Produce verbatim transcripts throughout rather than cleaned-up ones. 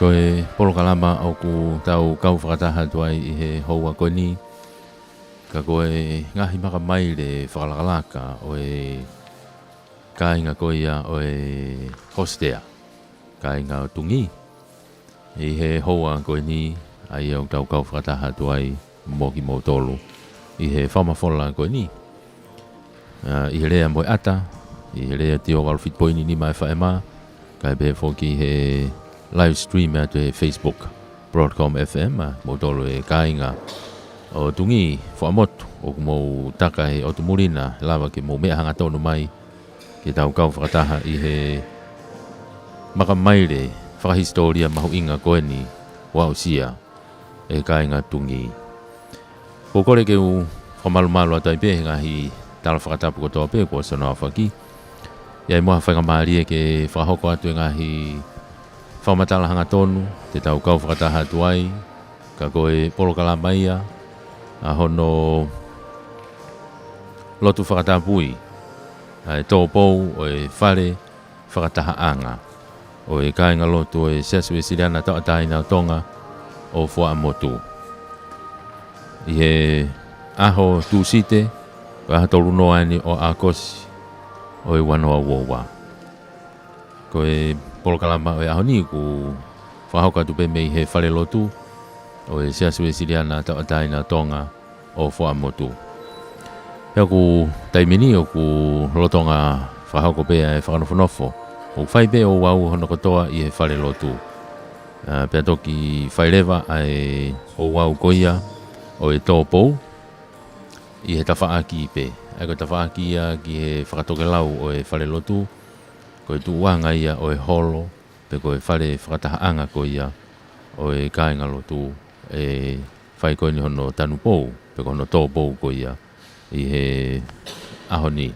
Ko e polokalama ʻoku tau kau fakataha atu ai ʻi he houa ko eni, ka ko e ngaahi makamaile fakalakalaka ʻo e kāinga ko ia ʻo e Hostea, kāinga ʻo Tungī. ʻI he houa ko eni, ʻa ia ʻoku tau kau fakataha atu ai mo kimoutolu ʻi he fakamafola ko eni. ʻA, ʻi he lea mo e ʻata, ʻi he lea tio kalu fitu poini nima ʻa e faʻema, kae pehē foki he live stream atu he Facebook, Broadcom F M, ʻa, moutolu e kāinga ʻo Tungī, Fuaʻamotu, ʻoku mou taka he ʻotu muli na, lava ke mou meʻa hangatonu mai, ke tau kau fakataha ʻi he makamaile fakahisitōlia mahuʻinga ko eni, ʻoku aʻusia ʻe he kāinga Tungī. ʻOku ou kole ke u fakamalumalu atu ai pē he ngaahi tala fakatapu kotoa pē kuo ʻosi hono aofaki. ʻI ai mo ha faingamālie ke fakahoko atu e ngaahi fakamatala hangatonu, te tau kau fakataha atu ai, ka ko e polokalama ia, ʻa hono lotu fakatapui ʻa e tōpou ʻo e fale fakatahaʻanga ʻo e kāingalotu ʻo e Siasi Uēsiliana Tauʻatāina ʻo Tonga ʻo Fuaʻamotu. ʻI he ʻaho Tūsite, ko e ʻaho tolu noa eni ʻo ʻAokosi ʻo e ua noa ua ua. Ko e polokalama ʻo e ʻaho ni ʻoku fakahoko atu pē mei he falelotu ʻo e Siasi Uēsiliana Tauʻatāina ʻo Tonga ʻo Fuaʻamotu. Pea ʻoku taimi ni ʻoku lolotonga fakahoko pē ʻa e fakanofonofo. ʻOku fai pē ouau hono kotoa ʻi he falelotu. ʻA, pea toki fai leva ʻa e ouau ko ia ʻo e tōpou ʻi he tafaʻaki pē. ʻA ia ko e tafaʻaki ia ki he fakatokelau ʻo e falelotu, ko e tuʻuʻanga ia ʻo e holo, pe ko e fale fakatahaʻanga ko ia ʻo e kāingalotu ʻe fai ko eni hono tanupou, pe ko hono tōpou ko ia ʻi he ʻaho ni.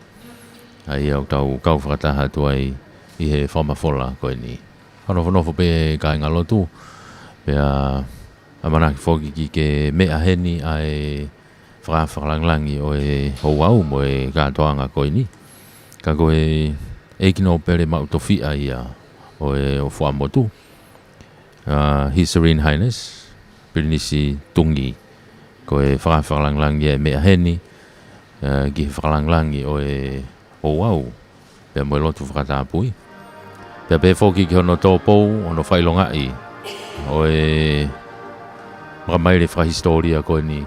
ʻA ia ʻoku tau kau fakataha atu ai ʻi he fakamafola ko eni. Fakanofonofo pē kāingalotu, pea ʻamanaki foki ke ke meʻa heni ʻa e faka-, fakalangilangi ʻo e ouau mo e kātoanga ko eni. Ka ko e ʻEiki Nōpele Maʻu Tofiʻa ia ʻo e, ʻo Fuaʻamotu, ʻa, His Serene Highness, Pilinisi Tungī. Ko e faka-, fakalangilangi ia ʻe meʻa heni, ʻa, ki he fakalangilangi ʻo e ouau, pea mo e lotu fakatapui. Pea pehē foki ki hono tōpou, hono fakaʻilongaʻi ʻo e makamaile fakahisitōlia ko eni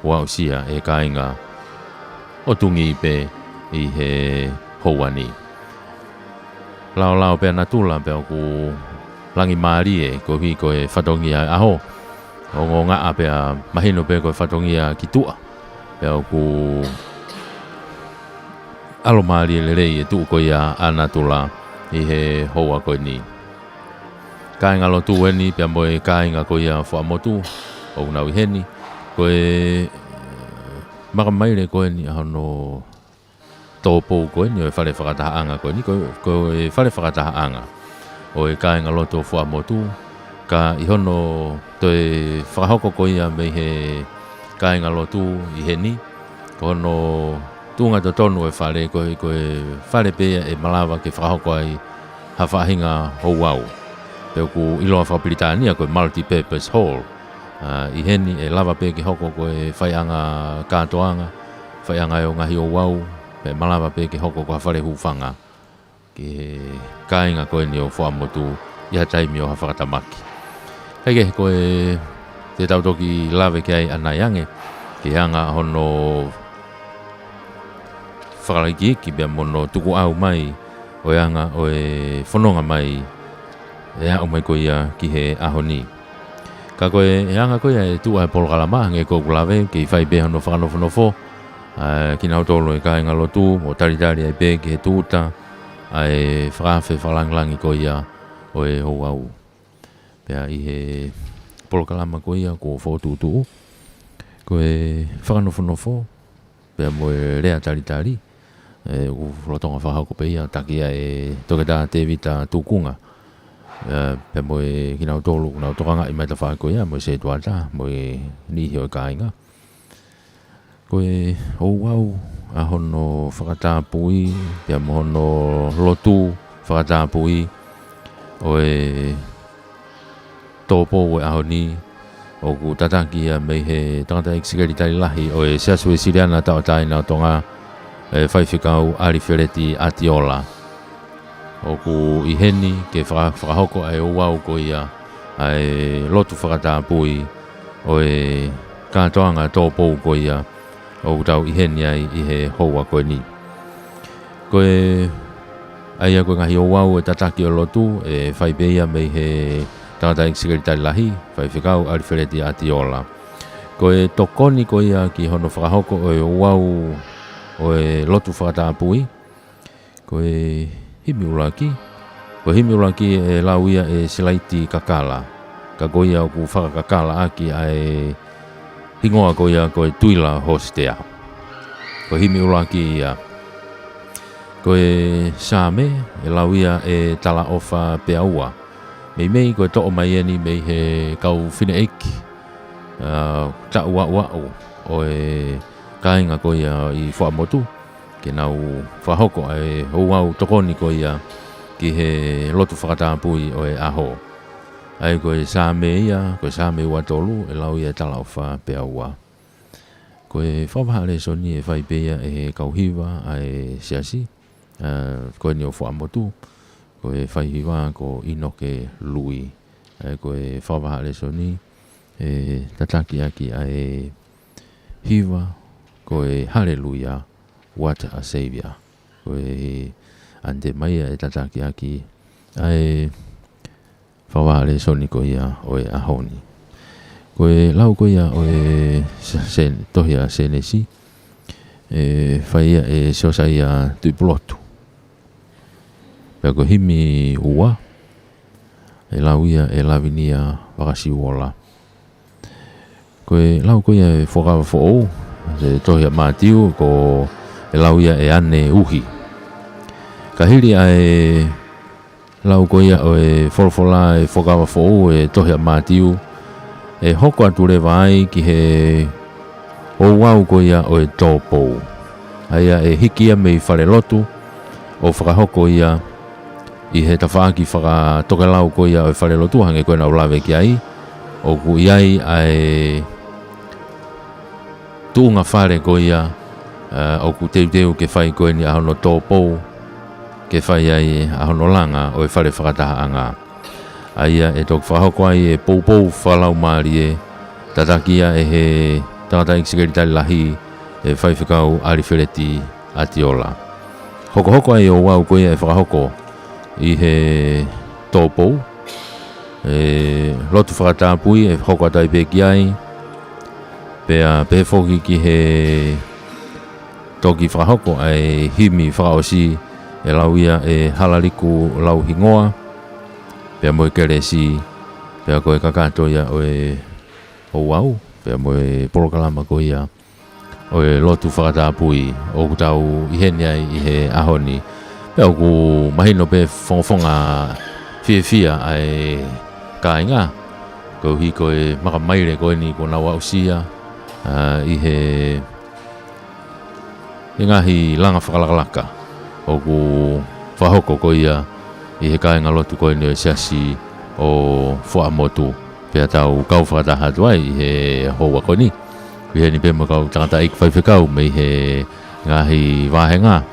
ʻoku aʻusia ʻe he kāinga ʻo Tungī pē ʻi he houa ni. Laolao pē ʻa natula pea ʻoku langimālie koeʻuhi ko e fatongia ʻo e ʻaho. Ongoongaʻa pea mahino pē ko e fatongia ki tuʻa. Pea ʻoku ʻalomālie lelei e tuʻu ko ia ʻa natula ʻi he houa ko eni. Kāingalotu eni pea mo e kāinga ko ia Fuaʻamotu ʻoku nau ʻi heni. Ko e makamaile ko eni ʻa hono tōpou ko eni ʻo e fale fakatahaʻanga ko eni, ko, ko e fale fakatahaʻanga ʻo e kāingalotu ʻo Fuaʻamotu, ka ʻi hono toe fakahoko ko ia mei he kāingalotu ʻi heni, ko hono tuʻunga totonu ʻo e fale, ko e, ko e fale pē ia ʻe malava ke fakahoko ai ha faʻahinga ouau. Pea ʻoku ʻiloa fakapilitānia ko e multi-purpose hall. ʻA, ʻi heni ʻe lava pē ke hoko ko e faiʻanga kātoanga, faiʻanga ʻo e ngaahi ouau, pea ʻe malava pē ke hoko ko ha fale hūfanga ki he kāinga ko eni ʻo Fuaʻamotu ʻi ha taimi ʻo ha fakatamaki. Kae kehe ko e te tau toki lave ki ai ʻanai ange, ki he anga hono fakalakiiki pea mo hono tukuʻau mai ʻo e anga ʻo e fononga mai ʻe aʻu mai ko ia ki he ʻaho ni. Ka ko e, e anga ko ia e tuʻu ʻa e polokalama, hangē ko ʻeku lave, kei fai pē hono fakanofonofo ʻa kinautolu e kāingalotu, ʻo talitali ai pē ki he tūʻuta ʻa e fakaafe fakalangilangi ko ia ʻo e ouau. Pea ʻi he polokalama ko ia kuo fokotuʻutuʻu, ko e fakanofonofo pea mo e lea talitali, ʻe, ʻoku lolotonga fakahoko pē ia, taki ia ʻe Toketā Tēvita Tukunga, ʻe, pea mo e kinautolu ʻoku nau tokangaʻi mai tafaʻaki ko ia, mo e sētuata, mo e niʻihi ʻo e kāinga. Ko e ouau ʻa hono fakatapui, pea mo hono lotu fakatapui ʻo e tōpou e ʻaho ni, ʻoku tataki ia mei he tangataʻeiki sekelitali lahi ʻo e Siasi Uēsiliana Tauʻatāina ʻo Tonga, ʻe Faifekau ʻAlifeleti ʻAtiola. ʻOku ʻi heni ke faka-, fakahoko ʻa e ouau ko ia ʻa e lotu fakatapui ʻo e kātoanga tōpou ko ia ʻoku tau ʻi heni ai ʻi he houa ko eni. Ko e, ʻa ia ko e ngaahi ouau ʻe tataki ʻo lotu, ʻe fai pē ia mei he tangataʻeiki sekelitali lahi, Faifekau ʻAlifeleti ʻAtiola. Ko e tokoni ko ia ki hono fakahoko ʻo e ouau ʻo e lotu fakatapui, ko e himi ʻuluaki, ko e himi ʻuluaki ʻe lau ia ʻe Silaiti Kakala, ka ko ia ʻoku fakakakala ʻaki ʻa e hingoa ko ia ko e Tuila Hosea. Ko e himi ʻuluaki ia. Ko e Saame, ʻe lau ia ʻe Talaʻofa Peaua. Meimei ko e toʻo mai eni mei he kau fineʻeiki, ʻa, taʻu aʻuaʻu ʻo e kāinga ko ia ʻi Fuaʻamotu, ke nau fakahoko ʻa e ouau tokoni ko ia ki he lotu fakatapui ʻo e ʻaho. ʻA ia ko e Saame ia, ko e Saame ua tolu, ʻe lau ia ʻe Talaʻofa Peaua. Ko e fakavahaʻa lēsoni ʻe fai pē ia ʻe he kau hiva ʻa e siasi, ʻa, ko eni ʻo Fuaʻamotu, ko e faihiva ko ʻInoke Lui. ʻA ia ko e fakavahaʻa lēsoni ʻe tataki ʻaki ʻa e hiva ko e Haleluia, What a Saviour. Ko e ʻanitema ia ʻe tataki ʻaki ʻa e fakavahaʻa lēsoni ko ia ʻo e ʻaho ni. Ko e lau ko ia ʻo e Sa-, Sen-, tohi ʻa Sēnesi, ʻe fai ia ʻe Siosaia Tuʻipulotu. Pea ko e himi ua, ʻe lau ia ʻe Lavinia Vakasiuola. Ko e lau ko ia ʻo e Fuakava Foʻou, ʻi he tohi ʻa Mātiu, ko e lau ia ʻe ʻAne Uhi. Ka hili ʻa e lau ko ia ʻo e folofola ʻo e Fuakava Foʻou ʻi he tohi ʻa Mātiu, ʻe hoko atu leva ai ki he ouau ko ia ʻo e tōpou. ʻA ia ʻe hiki ia mei falelotu, ʻo fakahoko ia ʻi he tafaʻaki fakatokelau ko ia ʻo e falelotu, hangē ko ʻeku lave ki ai, ʻoku ʻi ai ʻa e tuʻunga fale ko ia, ʻa, ʻoku teuteu ke fai ko eni ʻa hono tōpou, ke fai ai ʻa hono langa ʻo e fale fakatahaʻanga. ʻA ia ʻe toki fakahoko ai e poupou fakalaumālie, tataki ia ʻe he tangataʻeiki sekelitali lahi, ʻe Faifekau ʻAlifeleti ʻAtiola. Hokohoko ai e ouau ko ia ʻe fakahoko ʻi he tōpou, e lotu fakatapui ʻe hoko atu ai pē ki ai, pea pehē foki ki he toki fakahoko ʻa e himi fakaʻosi, ʻe lau ia ʻe Halaliku Lauhingoa, pea mo e kelesi, pea ko e kakato ia ʻo e ouau, pea mo e polokalama ko ia ʻo e lotu fakatapui ʻoku tau ʻi heni ai ʻi he ʻaho ni. Pea ʻoku mahino pē fongofonga fiefia ʻa e kāinga, koeʻuhi ko e makamaile ko eni kuo nau aʻusia, ʻa, ʻi he, he ngaahi langa fakalakalaka ʻoku fakahoko ko ia ʻi he kāingalotu ko eni ʻo e Siasi ʻo Fuaʻamotu. Pea tau kau fakataha atu ai ʻi he houa ko eni. ʻI heni pē mo e kau tangataʻeiki faifekau mei he ngaahi vāhenga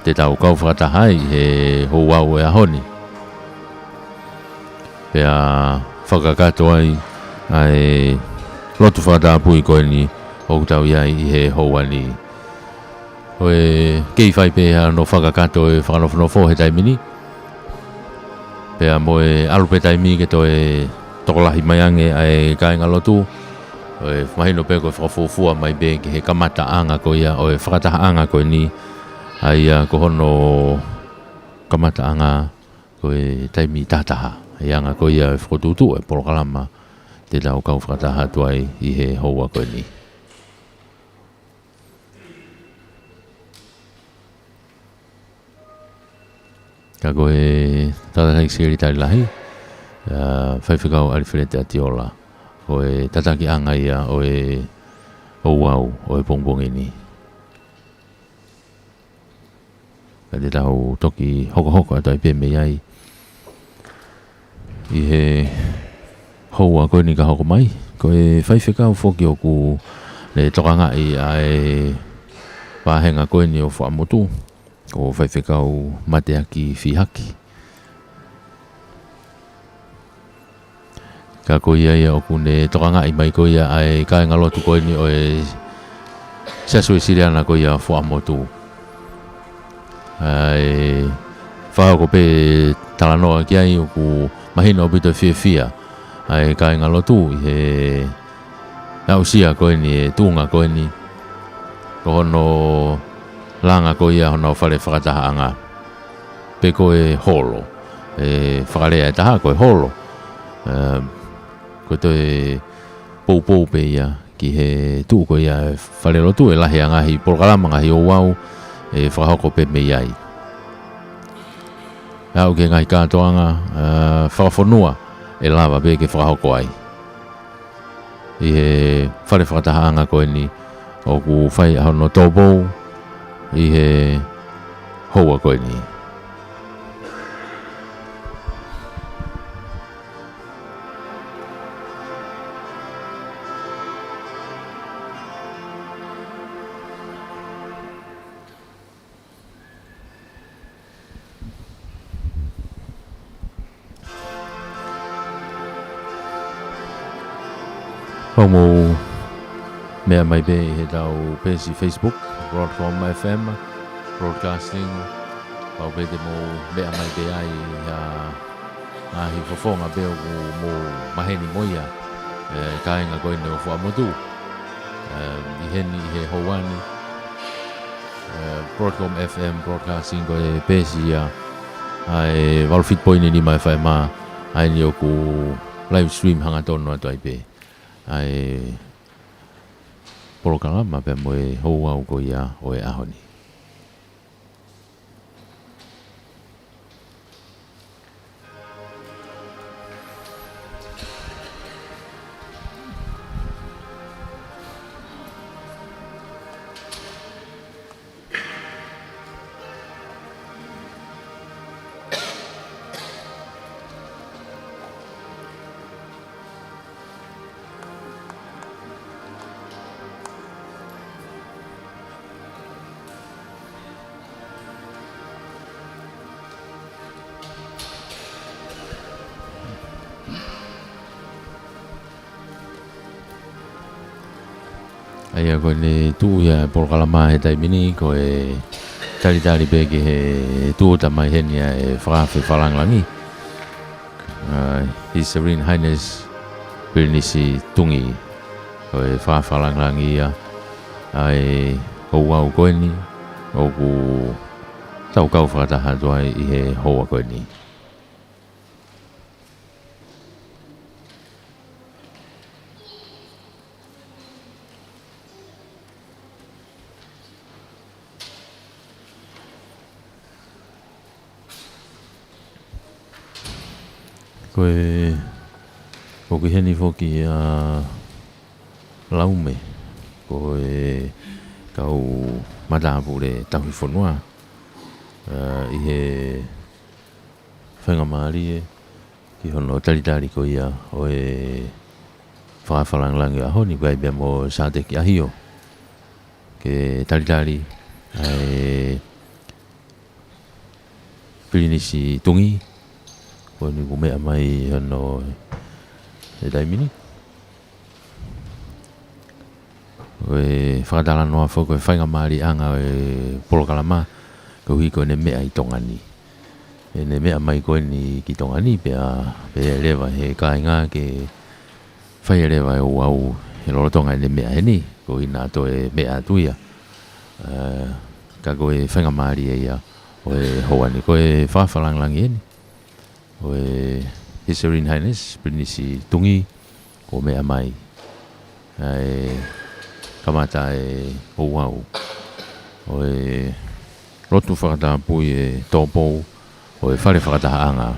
te tau kau fakataha ai ʻi he ouau ʻo e ʻaho ni. Pea fakakakato ai ʻa e lotu fakatapui ko eni ʻoku tau ʻi ai ʻi he houa ni. ʻOku kei fai pē hano fakakakato e fakanofonofo he taimi ni. Pea mo e ʻalu pē taimi ke toe tokolahi mai ange ʻa e kāingalotu. ʻOku mahino pē ko e fakafuofua mai pē ki he kamataʻanga ko ia ʻo e fakatahaʻanga ko eni. ʻA ia ko hono kamataʻanga ko e taimi tahataha. ʻI he anga ko ia e fokotuʻutuʻu e polokalama te tau kau fakataha atu ai ʻi he houa ko eni. Ka ko e tangataʻeiki sekelitali lahi, ʻa, Faifekau ʻAlifeleti ʻAtiola, ko e tatakiʻanga ia ʻo e ouau ʻo e pongipongi ni. Ka te tau toki hokohoko atu ai pē mei ai ʻi he houa ko eni ka hoko mai. Ko e faifekau foki ʻoku ne tokangaʻi ʻa e vāhenga ko eni ʻo Fuaʻamotu, ko Faifekau Mateaki Fihaki. Ka ko ia ia ʻoku ne tokangaʻi mai ko ia ʻa e kāingalotu ko eni ʻo e Siasi Uēsiliana ko ia Fuaʻamotu. ʻA e fakahoko pē talanoa ki ai, ʻoku mahino ʻaupito e fiefia ʻa e kāingalotu ʻi he aʻusia ko eni e tuʻunga ko eni, ko hono langa ko ia hono fale fakatahaʻanga, pe ko e holo. ʻE fakalea ʻe taha ko e holo. ʻE, ko e toe poupou pē ia ki he tuʻu ko ia e falelotu, ʻe lahi ʻa e ngaahi polokalama, ngaahi ouau ʻe fakahoko pē mei ai. Aʻu ki he ngaahi kātoanga, ʻa, fakafonua ʻe lava pē ke fakahoko ai ʻi he fale fakatahaʻanga ko eni ʻoku fai ʻa hono tōpou ʻi he houa ko eni. Pau mou meʻa mai pē ʻi heʻetau peesi Facebook, Broadcom F M Broadcasting. Pau pē te mou meʻa mai pē ai ʻa e ngaahi fofonga pē ʻoku mou maheni mo ia, ʻe, kāinga ko eni ʻo Fuaʻamotu. ʻE, ʻi heni ʻi he houa ni, ʻe, Broadcom F M Broadcasting ko e peesi ia ʻa e valu fitu poini nima F M, ʻa eni ʻoku live stream hangatonu atu ai pē ʻa e polokalama pea mo e ouau ko ia ʻo e ʻaho ni. ʻA ia ko ʻene tuʻu ia e polokalama he taimi ni, ko e talitali pē ki he tūʻuta mai heni ʻa e Fakaafe Fakalangilangi, ʻa His Serene Highness Pilinisi Tungi. Ko e Fakaafe Fakalangilangi ia ʻa e ouau ko eni ʻoku tau kau fakataha atu ai ʻi he houa ko eni. Ko e, ʻoku ʻi heni foki ʻa Laume, ko e kau matāpule tauhi fonua, ʻa, ʻi he faingamālie ki hono talitali ko ia ʻo e Fakaafe Fakalangilangi ʻaho ni, pea pea mo Sāteki ʻAhio, ke talitali ʻa e Pilinisi Tungi, ko eni kuo meʻa mai hono he taimi ni. Ko e fakatalanoa foki ko e faingamālieʻanga ʻo e polokalama, koeʻuhi ko ʻene meʻa ʻi Tonga ni. ʻEne meʻa mai ko eni ki Tonga ni, pea, pea leva he kāinga ke fai leva e ouau he lolotonga ʻene meʻa heni, koeʻuhi naʻa toe meʻa atu ia. ʻA, ka ko e faingamālie ia ʻo e houa ni, ko e Fakaafe Fakalangilangi eni ʻo e His Serene Highness Pilinisi Tungi, kuo meʻa mai ʻa e kamata e ouau ʻo e lotu fakatapui e tōpou ʻo e fale fakatahaʻanga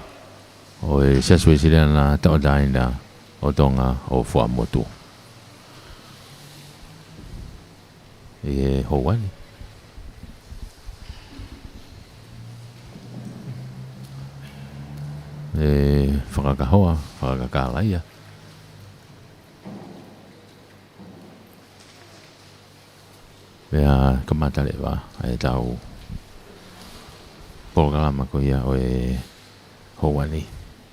ʻo e Siasi Uēsiliana Tauʻatāina ʻo Tonga ʻo Fuaʻamotu ʻi he houa ni. ʻE fakakahoa, fakakakala ia Pea kamata leva ʻa ʻetau polokalama ko ia ʻo e houa ni.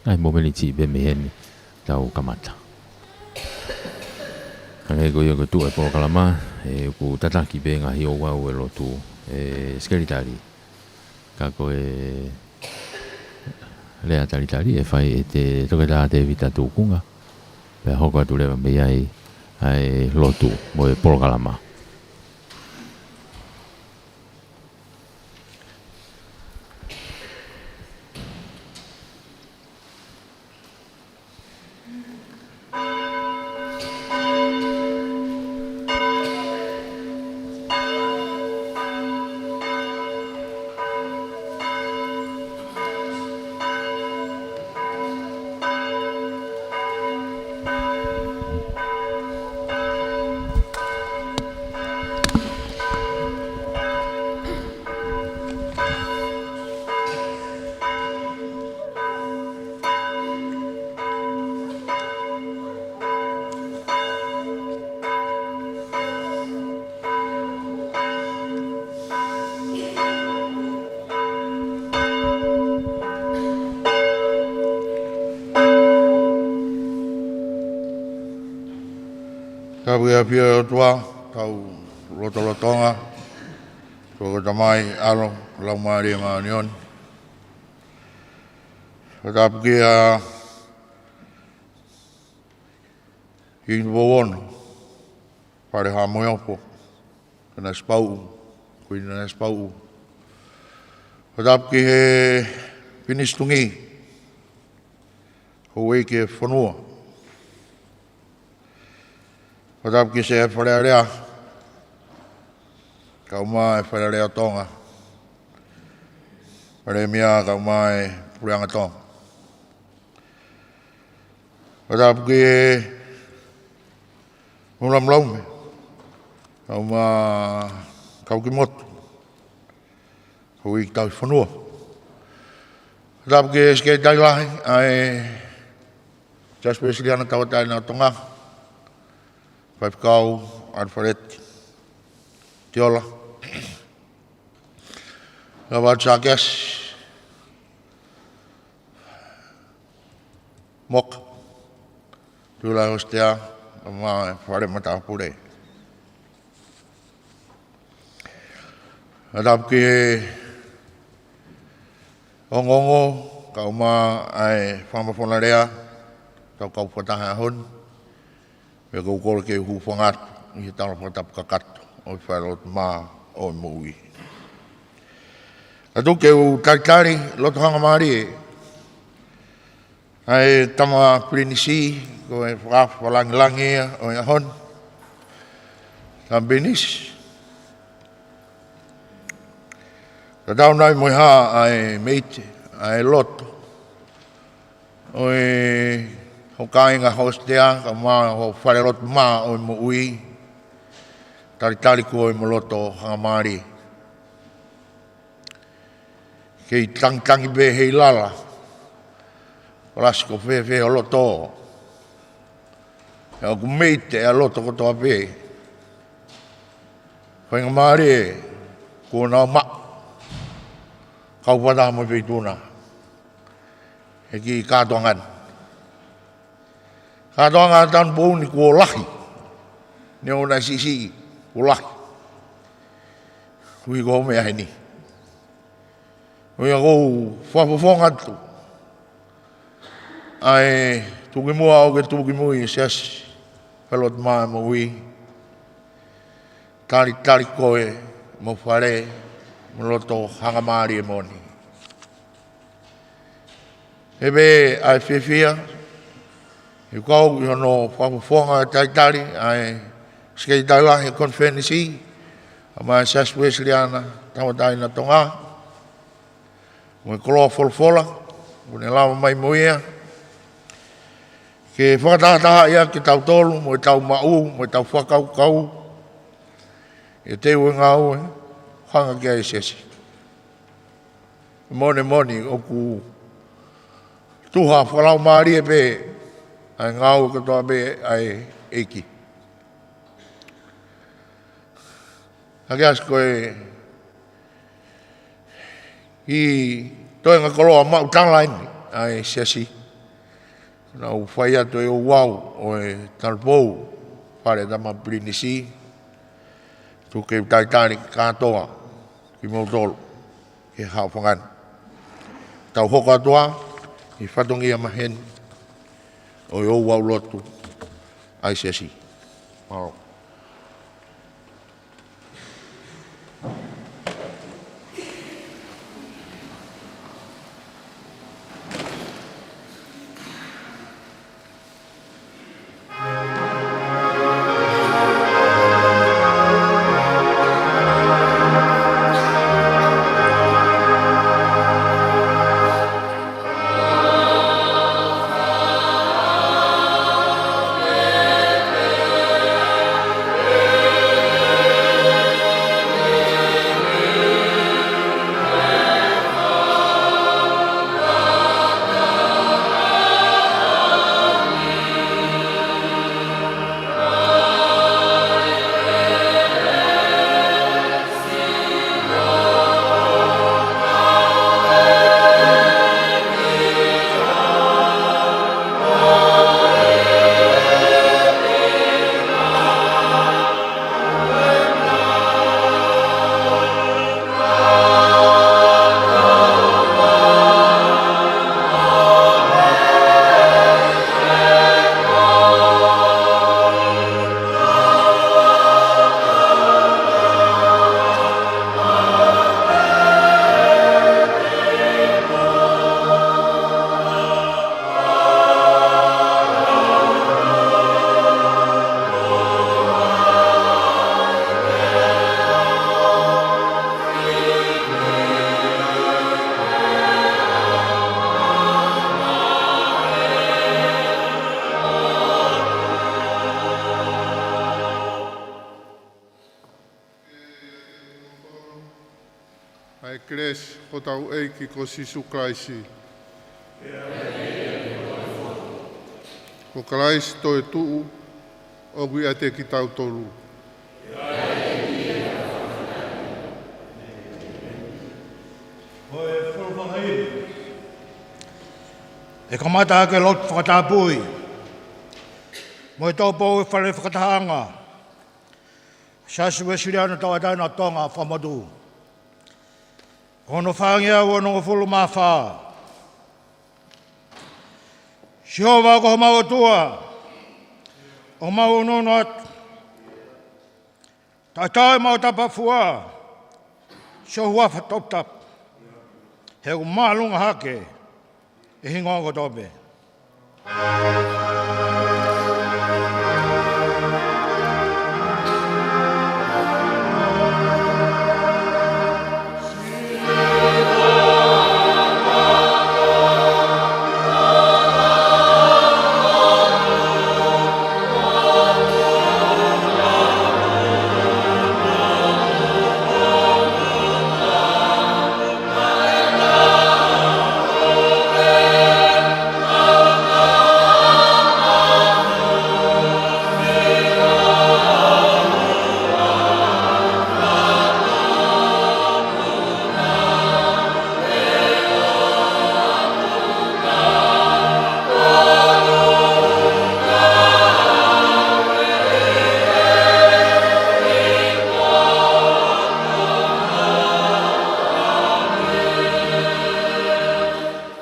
ʻAi momeniti pē mei heni tau kamata. Hangē ko ia ko e tuʻu ʻa e polokalama, ʻe, ʻoku tataki pē ngaahi ouau ʻo e lotu ʻe he Sekelitali. Ka ko e lea talitali ʻe fai ʻe he Toketā Tēvita Tukunga, pea hoko atu leva mei ai ʻa e lotu mo e polokalama. Ka pea pia ʻOtua, tau lotolotonga, ko e Tamai, ʻAlo, Laumālie Māʻoniʻoni. Fakatapu kia Hikingipouono Falehaʻamoheofo, Nanasipauʻu, Kuini Nanasipauʻu. Fakatapu ki he Pilinisi Tuʻi, Houʻeiki ʻo e fonua. Fakatapu ki he Sea Fale Alea, kaeʻumaʻā e Fale Alea ʻo Tonga, Palēmia, kaeʻumaʻā e Puleʻanga Tonga. Fakatapu ki he Mulamulau me, kaeʻumaʻā Kaukimotu, Houʻeiki Tauhi Fonua. Fakatapu ki he Sekelitali Lahi ʻa e Siasi Uēsiliana Tauʻatāina ʻo Tonga, Faifekau Alefeleti Tiola, Lavaatu Sakeasi Moka, Tuʻilaʻeiki Hositea, kaeʻumaʻā e fale matāpule. Fakatapu ki he ongoongo, kaeʻumaʻā e Fakamafola Lea, tau kau fakataha he ʻaho ni, pea ʻoku ou kole ke u hūfanga atu ʻi he tala fakatapu kakato ʻo e Falelotu Mā ʻo e Moʻui. Ka tuku ke u talitali loto hangamālie ʻa e Tama Pilinisi, ko e fakaafe fakalāngilangi ia ʻo e ʻaho ni. Tama Pilinisi, tatau nai mo e hā ʻa e meite, ʻa e loto ʻo e, ho kāinga Hositea, kaeʻumaʻā ho Falelotu Mā ʻo e Moʻui, talitali koe mo e loto hangamālie. Kei tangitangi pē ʻi he lala, palasi ko fēfē ho loto, he ʻoku meite ʻa e loto kotoa pē. Faingamālie kuo nau maʻu, kau fakataha mo e Feituʻu na he kiʻi kātoanga ni. Kātoanga ʻa e taʻu ni kuo lahi, neongo naʻe siʻisiʻi, kuo lahi. Ui ko e meʻa heni. ʻOku ou fakafofonga atu ʻa e tuku ki muʻa ʻo e tuku ki mui ʻa e Siasi Falelotu Mā ʻo e Moʻui. Talitali koe mo e fale, mo e loto hangamālie moʻoni. He pē ʻa e fiefia, he ʻoku ou ʻi hono fakafofonga ʻo e talitali ʻa e Sekelitali Lahi ʻo e Konifelenisi, kaeʻumaʻā e Siasi Uēsiliana Tauʻatāina ʻo Tonga, mo e koloa folofola kuo ne lava mai mo ia, ke fakatahatahaʻi ʻaki kitautolu mo ʻetau maʻu, mo ʻetau fakakaukau, ʻi he teu ʻo e ngāue ʻoku hanga ki ai e Siasi. Moʻoni ʻoku tuha fakalaumālie pē ʻa e ngāue kotoa pē ʻa e ʻEiki. Hake atu ko e ʻi toenga koloa maʻu tala eni ʻa e siasi. Naʻa ku fai atu e ouau ʻo e talapou, fale tama pilinisi, tuku ke u talitali kātoa kimoutolu ke haʻu fangani. Tau hoko atu ā ʻi he fatongia maheni ʻo e ouau lotu ʻa e siasi. Mālō. ʻA e kelesi ʻa hotau ʻEiki ko Sīsū Kalaisi, ko Kalaisi toetuʻu, ʻoku ʻiate kitautolu. ʻE kamata ʻaki e lotu fakatapui mo e tōpou e fale fakatahaʻanga Siasi Uēsiliana Tauʻatāina ʻo Tonga Fakamotu. Ko hono fāngeau onongofulu mā fā. Sihova ko homau ʻOtua, ʻoku mau ʻunuʻunu atu. Taʻetaau ʻemau tapafua siʻo huafa toputapu, he ʻoku māʻolunga hake ʻa e hingoa kotoa pē.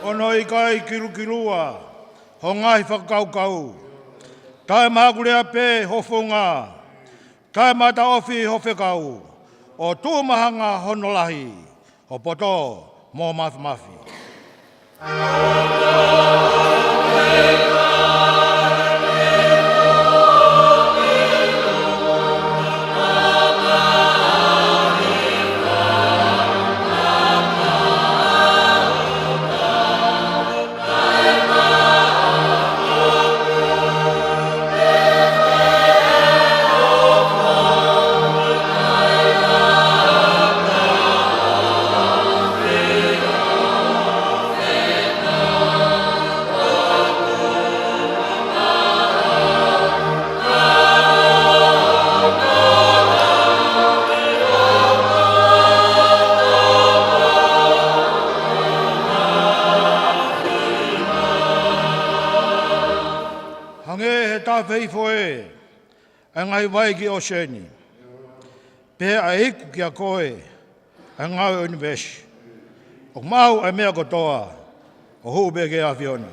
Hono ʻikai kilukilua ho ngaahi fakakaukau, taʻemahakulea pē ho founga, taʻemataʻofi ho fekau, ʻo tuʻu mahanga hono lahi ho poto mo māfimafi. fefo ē, ʻa e ngaahi vai ki ʻōseni, pea ʻe iku kiate koe ʻa e ngāue ʻo e ʻunivēsi. ʻOku maʻau ʻa e meʻa kotoa, ʻo hū pē ki he ʻAfiona.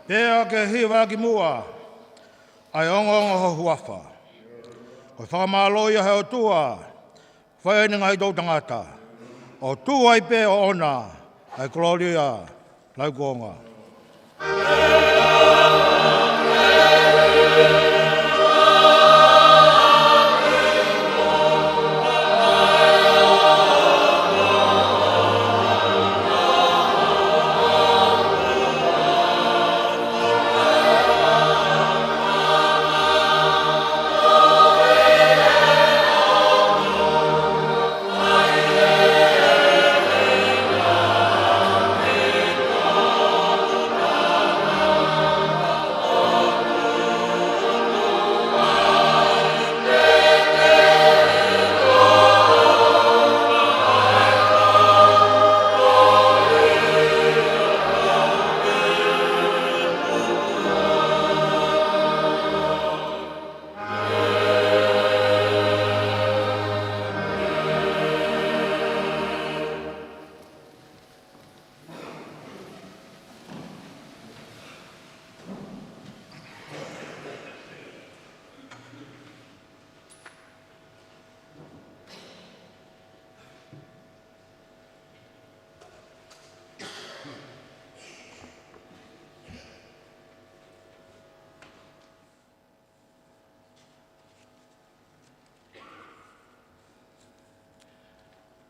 Pea ke hiva ki muʻa ʻa e ongoongo ho huafa. Ko e fakamālō ia he ʻOtua, fai ʻe he ngaahi toʻutangata, ʻo tuʻu ai pē ʻoʻona ʻa e kolōlia, lauikuonga.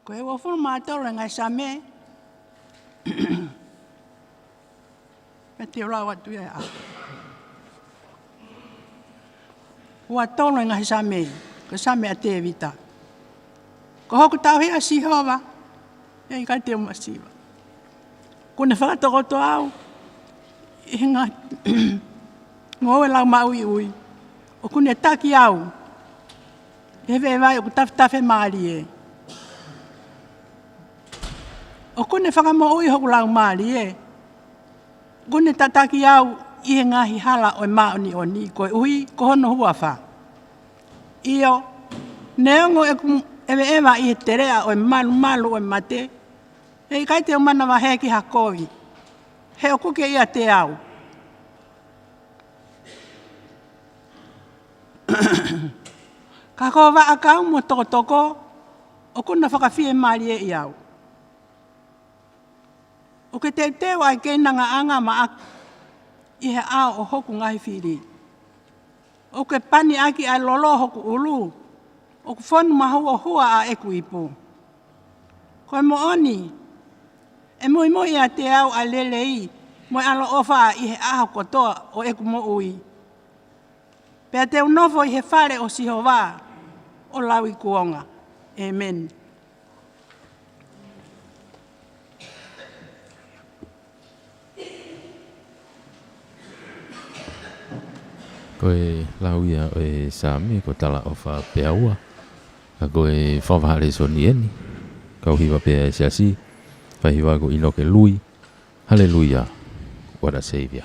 Ko e uofulu mā tolu e ngaahi Saame. Pea te u lau atu ia ʻe au. Ua tolu e ngaahi Saame, ko e Saame ʻa Tēvita. Ko hoku tauhi ʻa Sihova, ʻe ʻikai te u masiva. ʻOku ne fakatokoto au ʻi he ngaahi ngoue lau maʻuiʻui. ʻOku ne taki au ʻi he veʻe vai ʻoku tafetafe mālie. ʻOku ne fakamoʻui hoku laumālie. ʻOku ne tataki au ʻi he ngaahi hala ʻo e māʻoniʻoni, koeʻuhi ko hono huafa. ʻIo, neongo ʻeku ʻeveʻeva ʻi he teleʻa ʻo e malumalu ʻo e mate, ʻe ʻikai te u manavahē ki ha kovi, he ʻoku ke ʻiate au. Ka ko ho vaʻakau mo ho tokotoko, ʻoku na fakafiemālieʻi au. ʻOku ke teuteu ʻa e keinangaʻanga maʻaku ʻi he ʻao ʻo hoku ngaahi fili. ʻOku ke pani ʻaki ʻa e lolo ʻo hoku ʻulu, ʻoku fonu mahuohua ʻa ʻeku ipu. Ko e moʻoni, ʻe muimui ʻiate au ʻa e lelei mo e ʻaloʻofa ʻi he ʻaho kotoa ʻo ʻeku moʻui. Pea te u nofo ʻi he fale ʻo Sihova ʻo lauikuonga. ʻĒmeni. Ko e lau ia ʻo e Saame ko e talaʻofa pē ʻe ua. Ka ko e fakavahaʻa lēsoni ʻeni, kau hiva pē ʻa e siasi, fai hiva ko ʻInoke Lui, Hallelujah, what a Savior.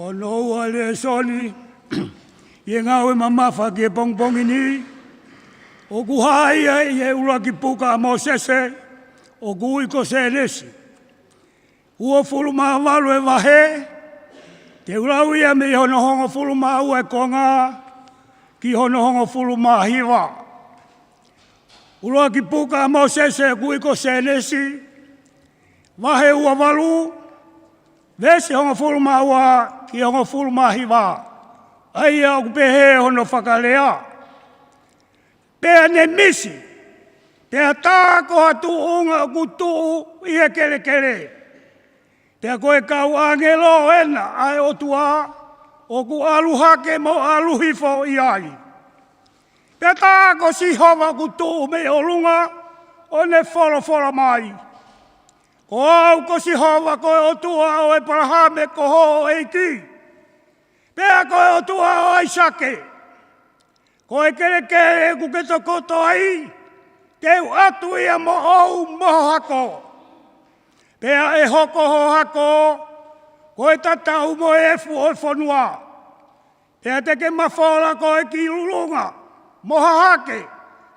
Hono ua lēsoni ʻi he ngāue mamafa ki he pongipongi ni, ʻoku hā ia ʻi he ʻuluaki puka ʻa Mōsese, ʻoku ui ko Sēnesi. Uofulu mā valu e vahe, te u lau ia mei hono hongofulu mā ua e konga ki hono hongofulu mā hiva. ʻUluaki puka ʻa Mōsese ʻoku ui ko Sēnesi, vahe ua valu, veesi hongofulu mā ua ki hongofulu mā hiva. ʻA ia ʻoku pehē hono fakalea: Pea ne misi, pea tā ko ha tuʻunga ʻoku tuʻu ʻi he kelekele. Pea ko e kau ʻāngelo ena ʻa e ʻOtua ʻoku ʻalu hake mo ʻalu hifo ʻi ai. Pea tā ko Sihova ʻoku tuʻu mei ʻolunga, ʻo ne folofola mai: Ko au ko Sihova, ko e ʻOtua ʻo ʻĒpalahame ko ho ʻeiki, pea ko e ʻOtua ʻo ʻAisake. Ko e kelekele ʻoku ke tokoto ai, te u ʻatu ia moʻou mo ho hako. Pea ʻe hoko ho hako ko e tatau mo e efu ʻo e fonua. Pea te ke mafola koe ki lulunga, mo hahake,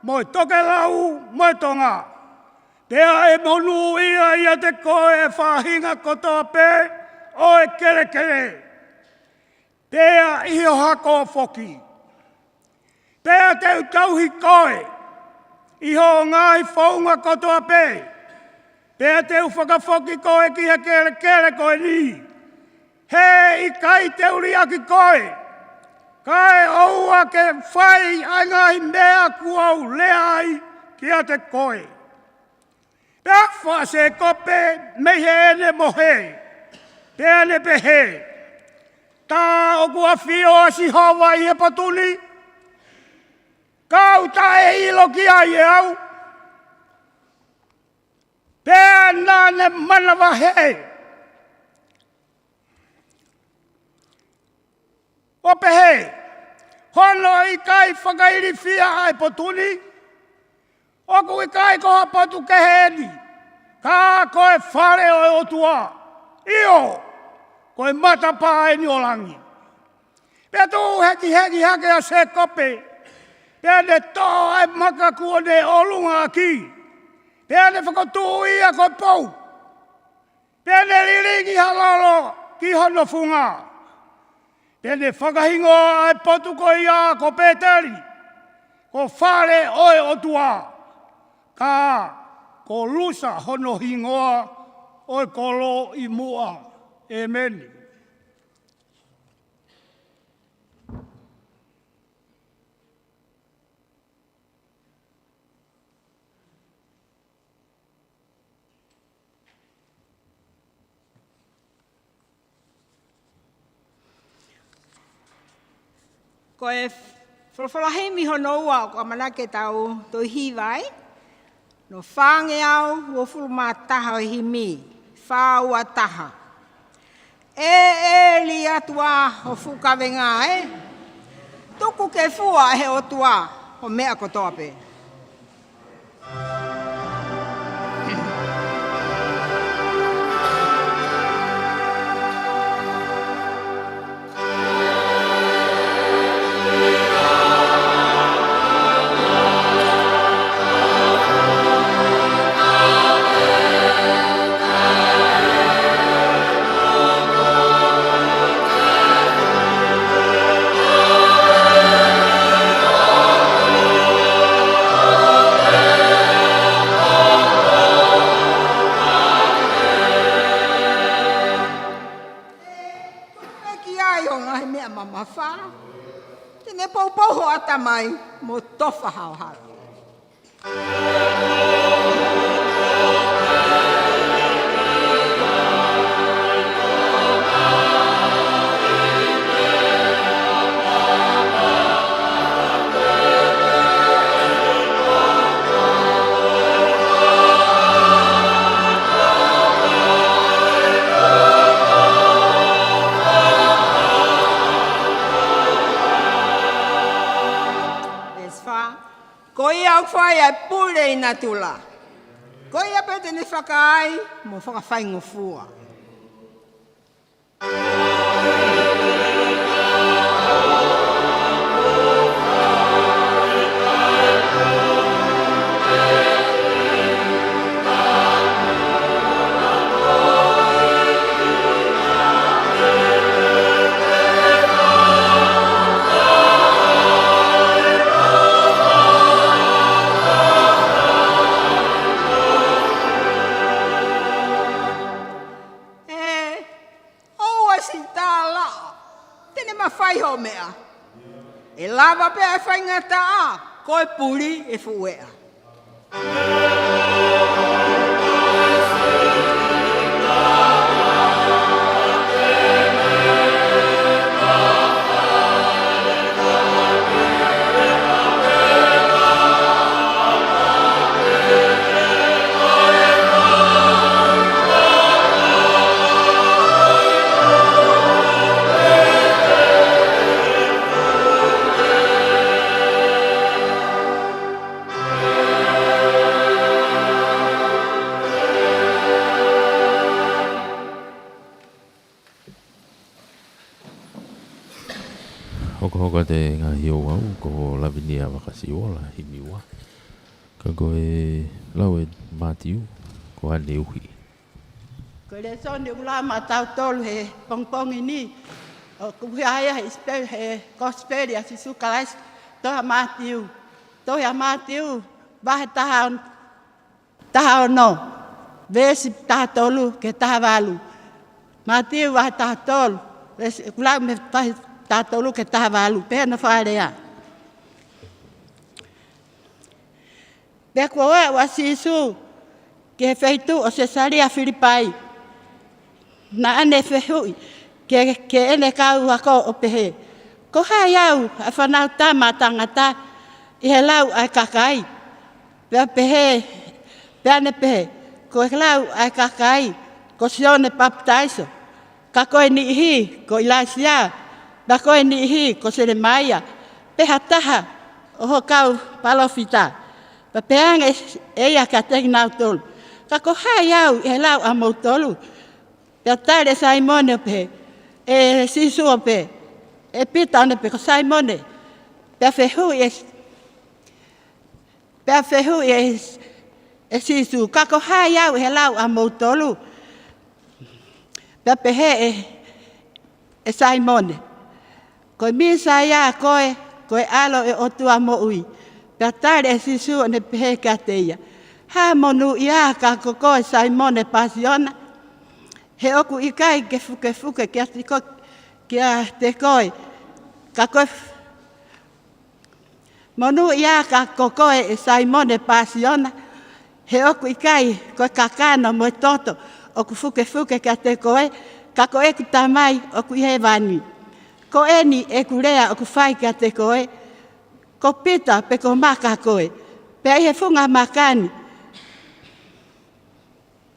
mo e tokelau, mo e tonga. Pea ʻe monūʻia ʻiate koe ʻa e faʻahinga kotoa pē ʻo e kelekele. Pea ʻi ho hako foki. Pea te u tauhi koe ʻi hoʻo ngaahi founga kotoa pē. Pea te u fakafoki koe ki he kelekele ko eni. He ʻikai te u liʻaki koe, kae ʻoua ke fai ʻa e ngaahi meʻa kuo u lea ai kiate koe. Pea ʻofa ʻa Sēkope mei heʻene mohe, pea ne pehē: Tā ʻoku ʻafio ʻa Sihova ʻi he potu ni, ka u taʻeʻilo ki ai ʻe au. Pea naʻa ne manavahē ʻo pehē: Hono ʻikai fakailifia ʻa e potu ni, ʻoku ʻikai ko ha potu kehe eni, ka ko e fale ʻo e ʻOtua, ʻio, ko e matapā eni ʻo langi. Pea tuʻu hekiheki hake ʻa Sēkope, pea ne toʻo ʻa e maka kuo ne ʻolunga ʻaki, pea ne fakatuʻu ia ko e pou. Pea ne lilingi ha lolo ki hono funga. Pea ne fakahingoa ʻa e potu ko ia ko Pēteli, ko fale ʻo e ʻOtua, ka ko Lusa hono hingoa ʻo e kolo ʻi muʻa. ʻEmeni. Ko e folofola himi hono ua ʻoku ʻamanaki ke tau toe hiva ai. Nō fāngeau uofulu mā taha ʻo e himi, fā ua taha. ʻE ʻEli atu ā ho fuʻu kavenga ē. Tuku ke fua ʻe he ʻOtua ho meʻa kotoa pē. Tuku pē ki ai ho ngaahi meʻa mamafa, te ne poupou ho ʻatamai mo tofa ho hala. Veesi fā. Ko ia ʻoku fai ʻa e pule ʻi natula, ko ia pē te ne fakaai mo fakafaingofua. Lava pē ʻa e faingataʻa, ko e puli ʻe fuʻu eʻa. Hokohoko atu e ngaahi ouau, ko Lavinia Vakasiola, himi ua. Ka ko e lau ʻe Mātiu, ko ʻene uhi. Ko e lēsoni ʻoku lau maʻatautolu he pongipongi ni, ʻoku hā ia he Sipeli-, he Kosipeli ʻa Sīsū Kalaisi, tohi ʻa Mātiu. Tohi ʻa Mātiu, vahe taha on-, taha ono, veesi taha tolu ki he taha valu. Mātiu vahe taha tolu, veesi, ʻoku lau mei he vahe taha tolu ki he taha valu, pehē hono fakalea. Pea kuo aʻu ʻa Sīsū ki he feituʻu ʻo Sesalia Filipai. Naʻa ne fehuʻi ki he, ki heʻene kau ako ʻo pehē, Ko hai au ʻa e Fanautama ʻa Tangata ʻi he lau ʻa e kakai? Pea pehē, pea ne pehē, Ko e lau ʻa e kakai, ko Sione Papitaiso. Ka ko e niʻihi ko ʻIlaisiā, pea ko e niʻihi ko Selemaia, pe ha taha ʻo hoʻo kau palōfita. Pea pehē ange ʻe ia kiate kinautolu, Ka ko hai au ʻi he lau ʻamoutolu? Pea tali ʻe Saimone ʻo pehē, ʻe Sīsū ʻo pehē, ʻe Pita ʻo ne pehē, Ko Saimone. Pea fehuʻi ʻe Pea fehuʻi ʻe, ʻe Sīsū, Ka ko hai au ʻi he lau ʻamoutolu? Pea pehē ʻe, ʻe Saimone, Ko e Mīsaia koe, ko e ʻAlo ʻo e ʻOtua moʻui. Pea tali ʻe Sīsū ʻo ne pehē kiate ia, Hā monūʻia ka ko koe Saimone Pāsiona, he ʻoku ʻikai ke fukefuke kiate ko-, kiate koe, ka ko e Monūʻia ka ko koe ʻe Saimone Pāsiona, he ʻoku ʻikai ko e kakano mo e toto ʻoku fukefuke kiate koe, ka ko ʻeku Tamai ʻoku ʻi hēvani. Ko eni ʻeku lea ʻoku fai kiate koe, ko Pita pe ko Maka koe, pea ʻi he funga maka ni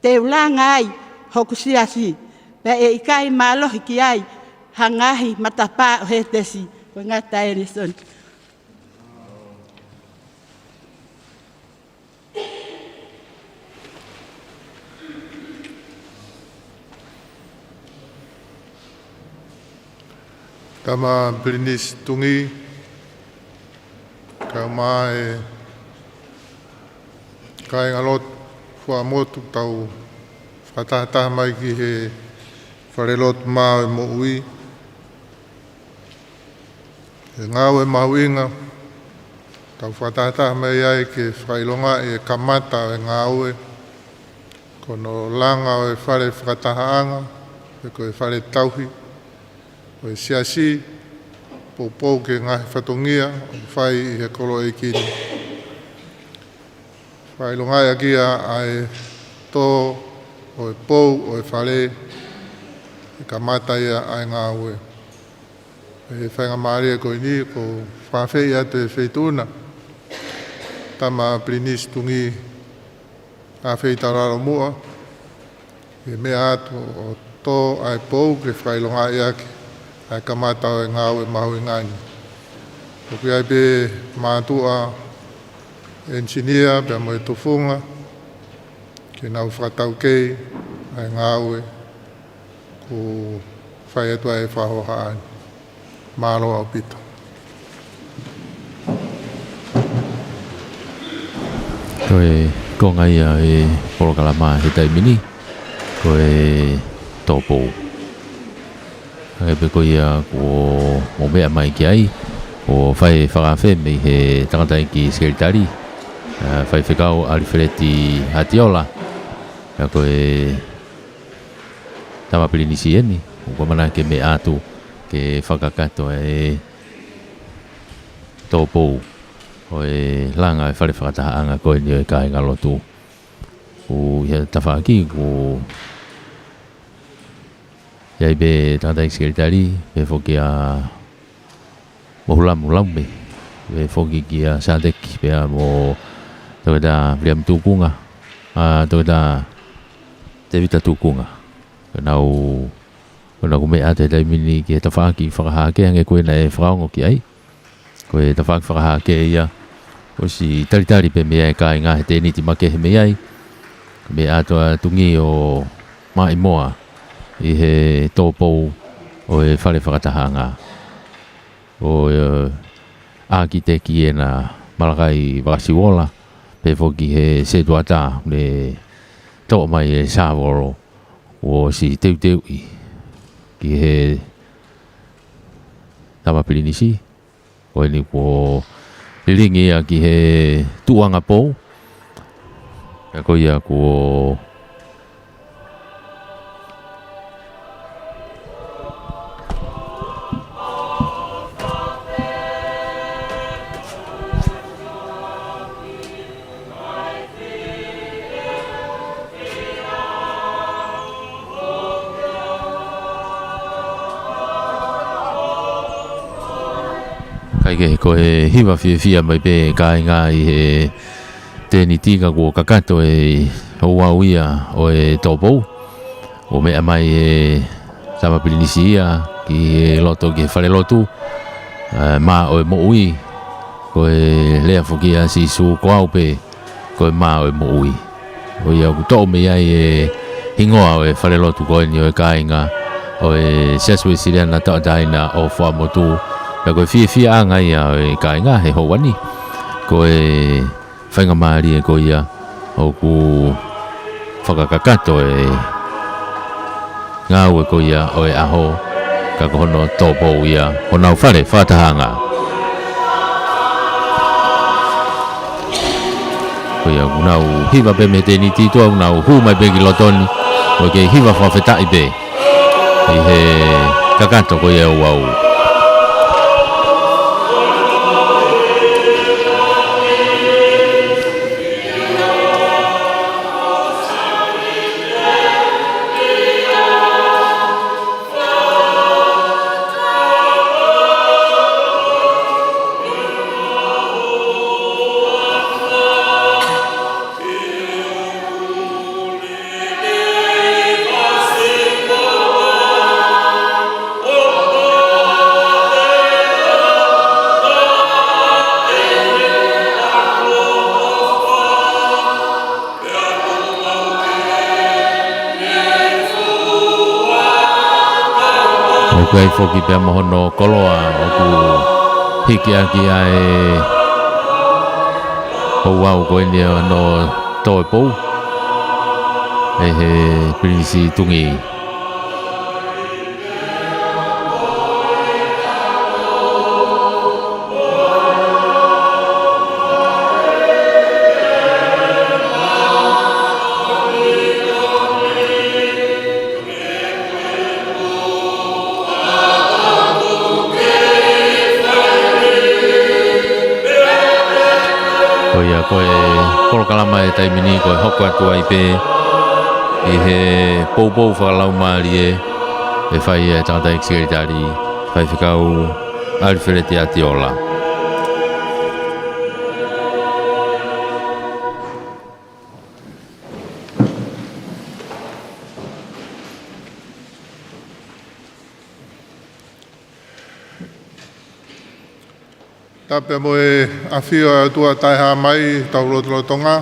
te u langa ai hoku siasi, pea ʻe ʻikai mālohi ki ai ha ngaahi matapā ʻo Hētesi. Ko e ngata e lēsoni. Tama Pilinisi Tungī, kae ʻumaʻā e kāingalotu fua motu tau fakatahataha mai ki he falelotu maʻu e moʻui. He ngāue mahuʻinga, tau fakatahataha mai ai ke fakaʻilongaʻi e kamata ʻo e ngāue, ko hono langa ʻo e fale fakatahaʻanga, pe ko e fale tauhi ʻo e siasi, poupou ki he ngaahi fatongia ʻoku fai ʻi he kolo ʻeiki ni. Fakaʻilongaʻi ʻaki ia ʻa e tō ʻo e pou ʻo e fale, ʻe kamata ia ʻa e ngāue. ʻI he faingamālie ko eni, ʻoku ou fakaafeʻi atu e Feituʻu na, Tama Pilinisi Tungī, ʻa e feitaulalo muʻa, ke meʻa atu ʻo tō ʻa e pou ke fakaʻilongaʻi ʻaki ʻa e kamata ʻo e ngāue mahuʻinga ni. ʻOku ʻi ai pē mātuʻa ʻenisinia pea mo e tufunga, ke nau fakataukei ʻa e ngāue ʻoku fai atu ai e fakahohaʻa ni. Mālō ʻaupito. Ko e konga ia e polokalama he taimi ni, ko e tō pou. Hangē pē ko ia kuo mou meʻa mai ki ai, kuo fai fakaafe mei he tangataʻeiki sekelitali, ʻa, Faifekau ʻAlifeleti Atiola. Ka ko e Tama Pilinisi eni, ʻoku ʻamanaki ke meʻa atu ke fakakakato e Tōpou ʻo e langa e fale fakatahaʻanga ko eni ʻo e kāingalotu. Kuo ʻi he tafaʻaki kuo ʻi ai pē tangataʻeiki sekelitali, pehē foki ʻa Mohuʻulamu Laume, pehē foki kia Sateki, pea mo Toketā Viliami Tukunga, ʻa Toketā Tēvita Tukunga. Ko ʻenau, ko ʻenau meʻa atu he taimi ni ki he tafaʻaki fakahā kehe hangē ko ia naʻe fakaongo ki ai. Ko e tafaʻaki fakahā kehe ia, ʻosi talitali pē mei ai e kāinga he tēniti makehe mei ai. Meʻa atu ʻa Tungi ʻo maʻimoa ʻi he tōpou ʻo e fale fakatahaʻanga. ʻO, ē, ʻākiteki ʻena Malakai Vakasiuola, pehē foki he setuata ne toʻo mai e sāvolo, ʻosi teuteuʻi ki he Tama Pilinisi, ko eni kuo lilingi ia ki he tuʻuʻanga pou. Pea ko ia kuo Kae kehe ko e hiva fiefia mai pē kāinga ʻi he tēniti ka kuo kakato e ouau ia ʻo e tōpou. ʻO meʻa mai e Tama Pilinisi ia ki he loto ki he falelotu, ē, mā ʻo e moʻui. Ko e lea foki ʻa Sīsū ko au pē ko e mā ʻo e moʻui. ʻO ia ʻoku toʻo mei ai e hingoa ʻo e falelotu ko eni ʻo e kāinga ʻo e Siasi Uēsiliana Tauʻatāina ʻo Fuaʻamotu. Pea ko e fiefiaʻanga ia ʻo e kāinga he houa ni, ko e faingamālie ko ia ʻoku fakakakato e ngāue ko ia ʻo e ʻaho, ka ko hono tōpou ia honau fale fakatahaʻanga. Ko ia ʻoku nau hiva pē mei he tēniti, ʻoku nau hū mai pē ki loto ni, ʻo kei hiva fakafetaʻi pē ʻi he kakato ko ia e ouau. ʻOku ʻi ai foki pea mo hono koloa ʻoku hiki ʻaki ʻa e ouau ko eni ʻo hono tōpou ʻe he Pilinisi Tungi. Ko ia ko e polokalama he taimi ni ko e hoko atu ai pē ʻi he poupou fakalaumālie ʻe fai ʻe he tangataʻeiki sekelitali, Faifekau ʻAlifeleti ʻAtiola. Tapu mo e ʻafio ʻa e ʻOtua Taʻehāmai ʻi hotau lotolotonga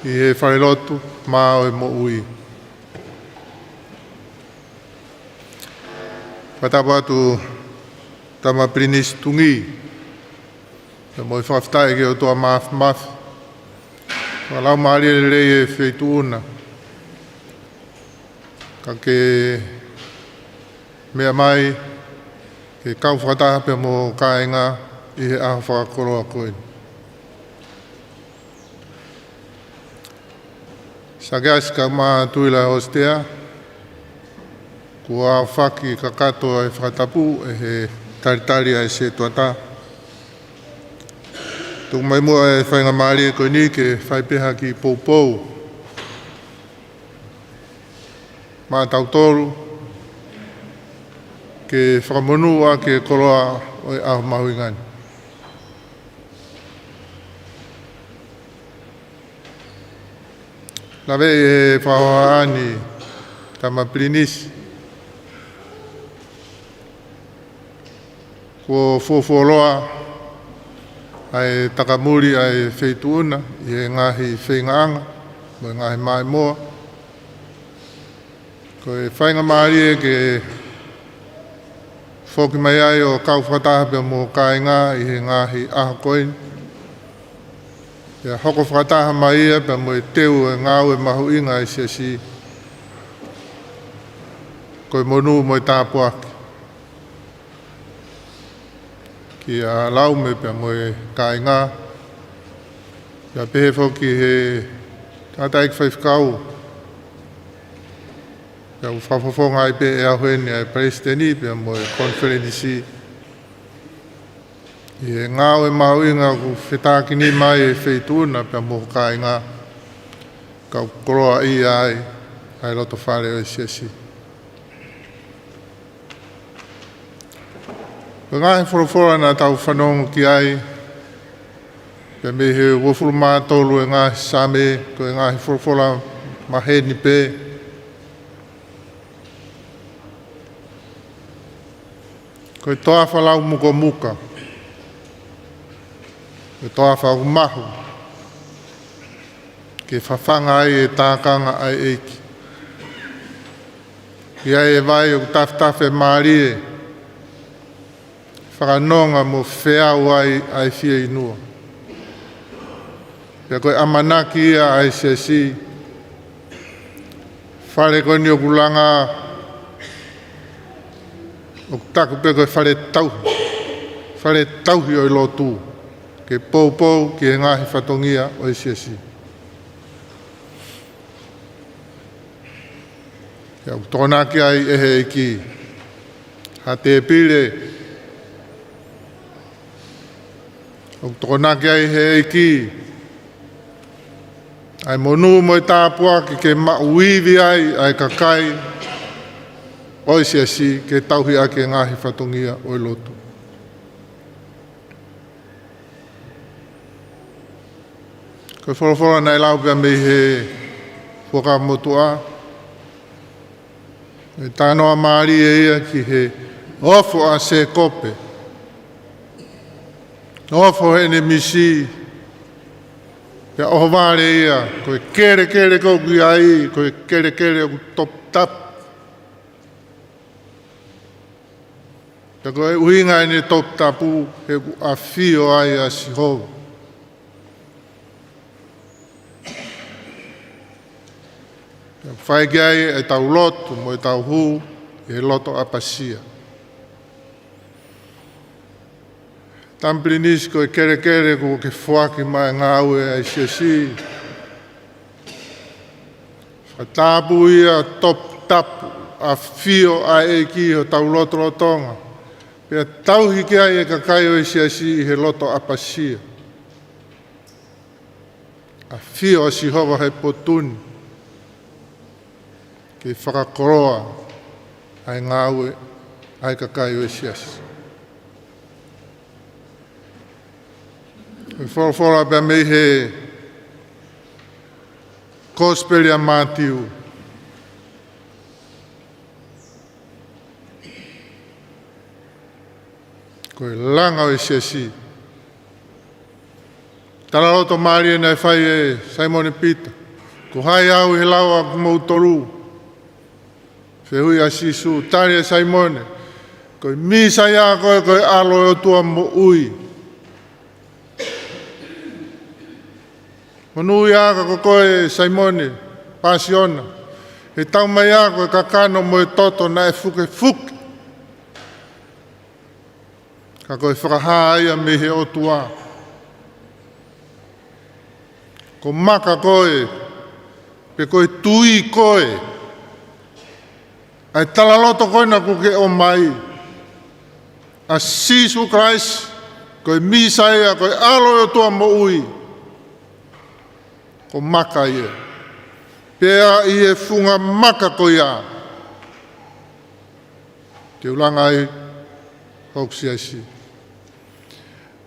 ʻi he falelotu, mā ʻo e moʻui. Fakatapu atu Tama Pilinisi Tungi, pea mo e fakafetaʻi ki he ʻOtua Māfimafi, fakalaumālie lelei e feituʻu na. Ka ke meʻa mai ke kau fakataha pea mo e kāinga ʻi he ʻaho fakakoloa ko eni. Sakeasi kae ʻumaʻā Tuʻi Laʻihosi Tea, kuo aofaki kakato e fakatapu ʻe he talitali ʻa e setuata, Tuku mai muʻa e faingamālie ko eni ke fai pē ha kiʻi poupou maʻatautolu ke fakamonūʻaki e koloa ʻo e ʻaho mahuʻinga ni. Lave ʻe he fakahohaʻa ni, Tama Pilinisi, kuo fuofuoloa ʻa e takamuli ʻa e Feituʻuna ʻi he ngaahi feingaʻanga mo e ngaahi maʻimoa. Ko e faingamālie ke foki mai ai ʻo kau fakataha pea mo e kāinga ʻi he ngaahi ʻaho ko eni. Pea hoko fakataha mai ia pea mo e teu e ngāue mahuʻinga ʻa e Siasi, ko e monū mo e tāpuaki kia Laume pea mo e kāinga. Pea pehē foki he tangataʻeiki faifekau, pea ʻoku fakafofonga ai pē ʻe au heni ʻa e Palesiteni pea mo e konifelenisi ʻi he ngāue mahuʻinga ʻoku fetākinima ai e Feituʻuna pea mo e kāinga, ka ʻoku koloaʻia ai ʻa e loto fale ʻo e Siasi. Ko e ngaahi folofola naʻa tau fanongo ki ai, pea mei he uofulu mā tolu e ngaahi Saame, ko e ngaahi folofola maheni pē. Ko e toafa lau mukomuka, ko e toafa ʻoku mahu ke fafanga ai e tākanga ʻa e ʻEiki. ʻI ai e vai ʻoku tafetafe mālie, fakanonga mo feau ai ʻa e fieinua. Pea ko e ʻamanaki ia ʻa e Siasi, fale ko eni ʻoku langa, ʻoku taku pē ko e fale tauhi, fale tauhi ʻo e lotu, ke poupou ki he ngaahi fatongia ʻo e Siasi. Pea ʻoku tokonaki ai ʻe he ʻEiki ha tēpile, ʻoku tokonaki ai ʻe he ʻEiki ʻa e monū mo e tāpuaki ke maʻu ivi ai ʻa e kakai ʻo e Siasi ke tauhi ʻaki e ngaahi fatongia ʻo e lotu. Ko e folofola naʻe lau pea mei he Fuakava Motuʻa, ʻe talanoa mālie ia ki he ofo ʻa Sēkope, ofo heʻene misi, pea ʻohovale ia, ko e kelekele ʻoku ʻi ai, ko e kelekele ʻoku toputapu. Pea ko e ʻuhinga ʻene toputapu, he ʻoku ʻafio ai ʻa Sihova. Pea fai ki ai ʻetau lotu mo ʻetau hū ʻi he loto ʻapasia. Tama Pilinisi, ko e kelekele ʻoku ke foaki maʻá e ngāue ʻa e Siasi, fakatāpui ia, toputapu, ʻafio ʻa e ʻEiki ʻi hotau lotolotonga, pea tauhi ki ai e kakai ʻo e Siasi ʻi he loto ʻapasia. ʻAfio ʻa Sihova he potu ni ke fakakoloa ʻa e ngāue ʻa e kakai ʻo e Siasi. Ko e folofola pea mei he Kosipeli ʻa Mātiu, ko e langa ʻo e Siasi. Talaloto mālie naʻe fai ʻe Saimone Pita: Ko hai au ʻi he lau ʻa kimoutolu? Fehuʻi ʻa Sīsū, tali ʻe Saimone: Ko e Mīsaia koe, ko e ʻAlo ʻo e ʻOtua moʻui. Monūʻia ka ko koe, Saimone Pāsiona, he taumaiā ko e kakano mo e toto naʻe fukefuke, ka ko e fakahā ia mei he ʻOtua. Ko maka koe, pe ko e tui koe ʻa e talaloto ko ena ʻoku ke ʻomai, ʻa Sīsū Kalaisi, Ko e Mīsaia, ko e ʻAlo ʻo e ʻOtua moʻui. Ko e maka ia. Pea ʻi he funga maka ko ia te u langa ai hoku siasi.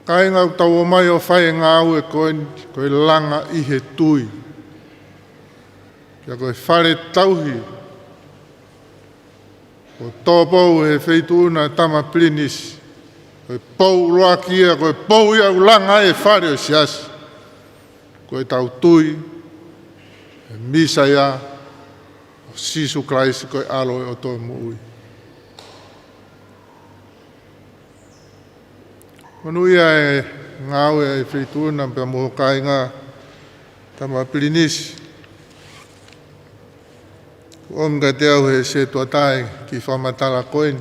Kāinga, ʻoku tau ō mai ʻo fai e ngāue ko eni, ko e langa ʻi he tui. Pea ko e fale tauhi ʻoku tōpou he feituʻu na ʻa Tama Pilinisi, ko e pou ʻuluaki ia, ko e pou ia ʻoku langa ai e fale ʻo e siasi. Ko ʻetau tui he Mīsaia, ko Sīsū Kalaisi, ko e ʻAlo ʻo e ʻOtua moʻui. Monūʻia e ngāue ʻa e feituʻu na pea mo e kāinga, Tama Pilinisi. Kuo ʻomi kiate au he sētuata e kiʻi fakamatala ko eni.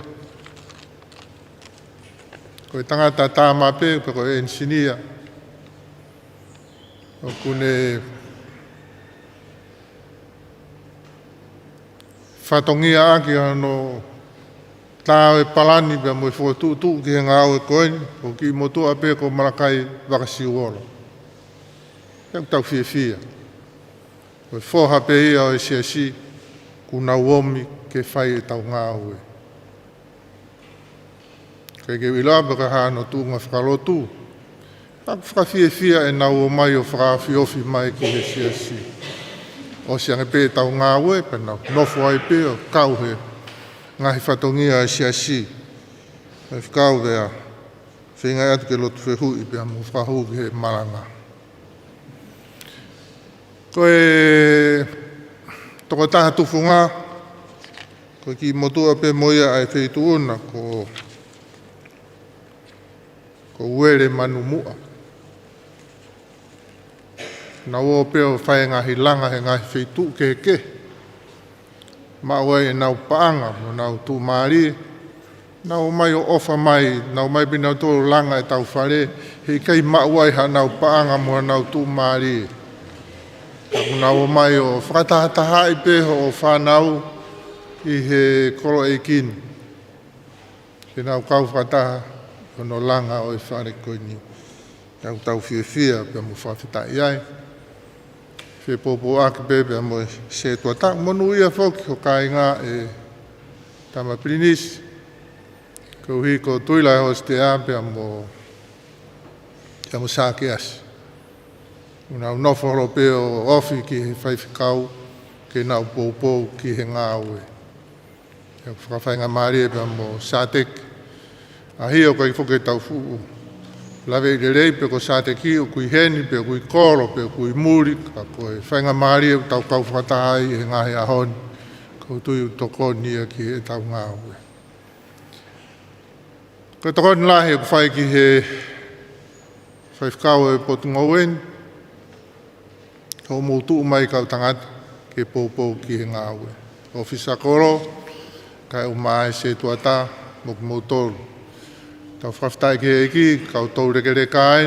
Ko e tangata tā mape, pe ko e enisinia, ʻoku ne fatongia ʻaki hono tā e palani pea mo e fokotuʻutuʻu ki he ngāue ko eni, ko e kiʻi motuʻa pē ko Malakai Vakasiuolo. Pea ʻoku tau fiefia. Ko e foha pē ia ʻo e siasi kuo nau ōmi ke fai ʻetau ngāue. ʻIkai ke u ʻilo pe ko e hā hono tuʻunga fakalotu, ka ʻoku fakafiefia ʻenau ō mai ʻo fakaofiofi mai ki he siasi. ʻOsi ange pē ʻetau ngāue, pea nau nofo ai pē ʻo kau he ngaahi fatongia ʻo e siasi. Faifekau, pea feinga atu ke lotu fehuʻi pea mo fakahū ki he malanga. Ko e tokotaha tufunga, ko e kiʻi motuʻa pē mo ia ʻa e feituʻu na, ko, ko Uele Manumuʻa. Nau ō pē ʻo fai e ngaahi langa he ngaahi feituʻu kehekehe. Maʻu ai ʻenau paʻanga mo ʻenau tuʻumālie. Nau ō mai ʻo ʻofa mai, nau ō mai pē nautolu ʻo langa ʻetau fale, heʻikai maʻu ai haʻanau paʻanga mo ʻenau tuʻumālie. Ka kuo nau ō mai ʻo fakatahatahaʻi pē hoʻo fānau ʻi he kolo ʻeiki ni, ke nau kau fakataha ʻi hono langa ʻo e fale ko eni. Pea ʻoku tau fiefia pea mo fakafetaʻi ai. Fepōpōʻaki pē pea mo e sētuata. Monūʻia foki ho kāinga, ʻe Tama Pilinisi, koeʻuhi ko Tuʻilaʻehositeā pea mo, pea mo Sākeasi. Kuo nau nofo holo pē ʻo ofi ki he faifekau ke nau poupou ki he ngāue. Pea ʻoku fakafaingamālie pea mo Sāteki. ʻA ia ʻoku ʻikai foki ke tau fuʻu laveʻi lelei pe ko Sāteki ʻoku ʻi heni, pe ʻoku ʻi kolo, pe ʻoku ʻi muli, ka ko e faingamālie ʻoku tau kau fakataha ai he ngaahi ʻaho ni, ʻoku ou tui ʻoku tokoni ia ki heʻetau ngāue. Ko e tokoni lahi ʻoku fai ki he faifekau ʻo e potungāue ni, hoʻomou tuʻu mai kau tangata ke poupou ki he ngāue. ʻOfisa kolo, kae ʻumaʻā e sētuata mo kimoutolu. Tau fakafetaʻi ki he ʻEiki, kau toulekeleka ai,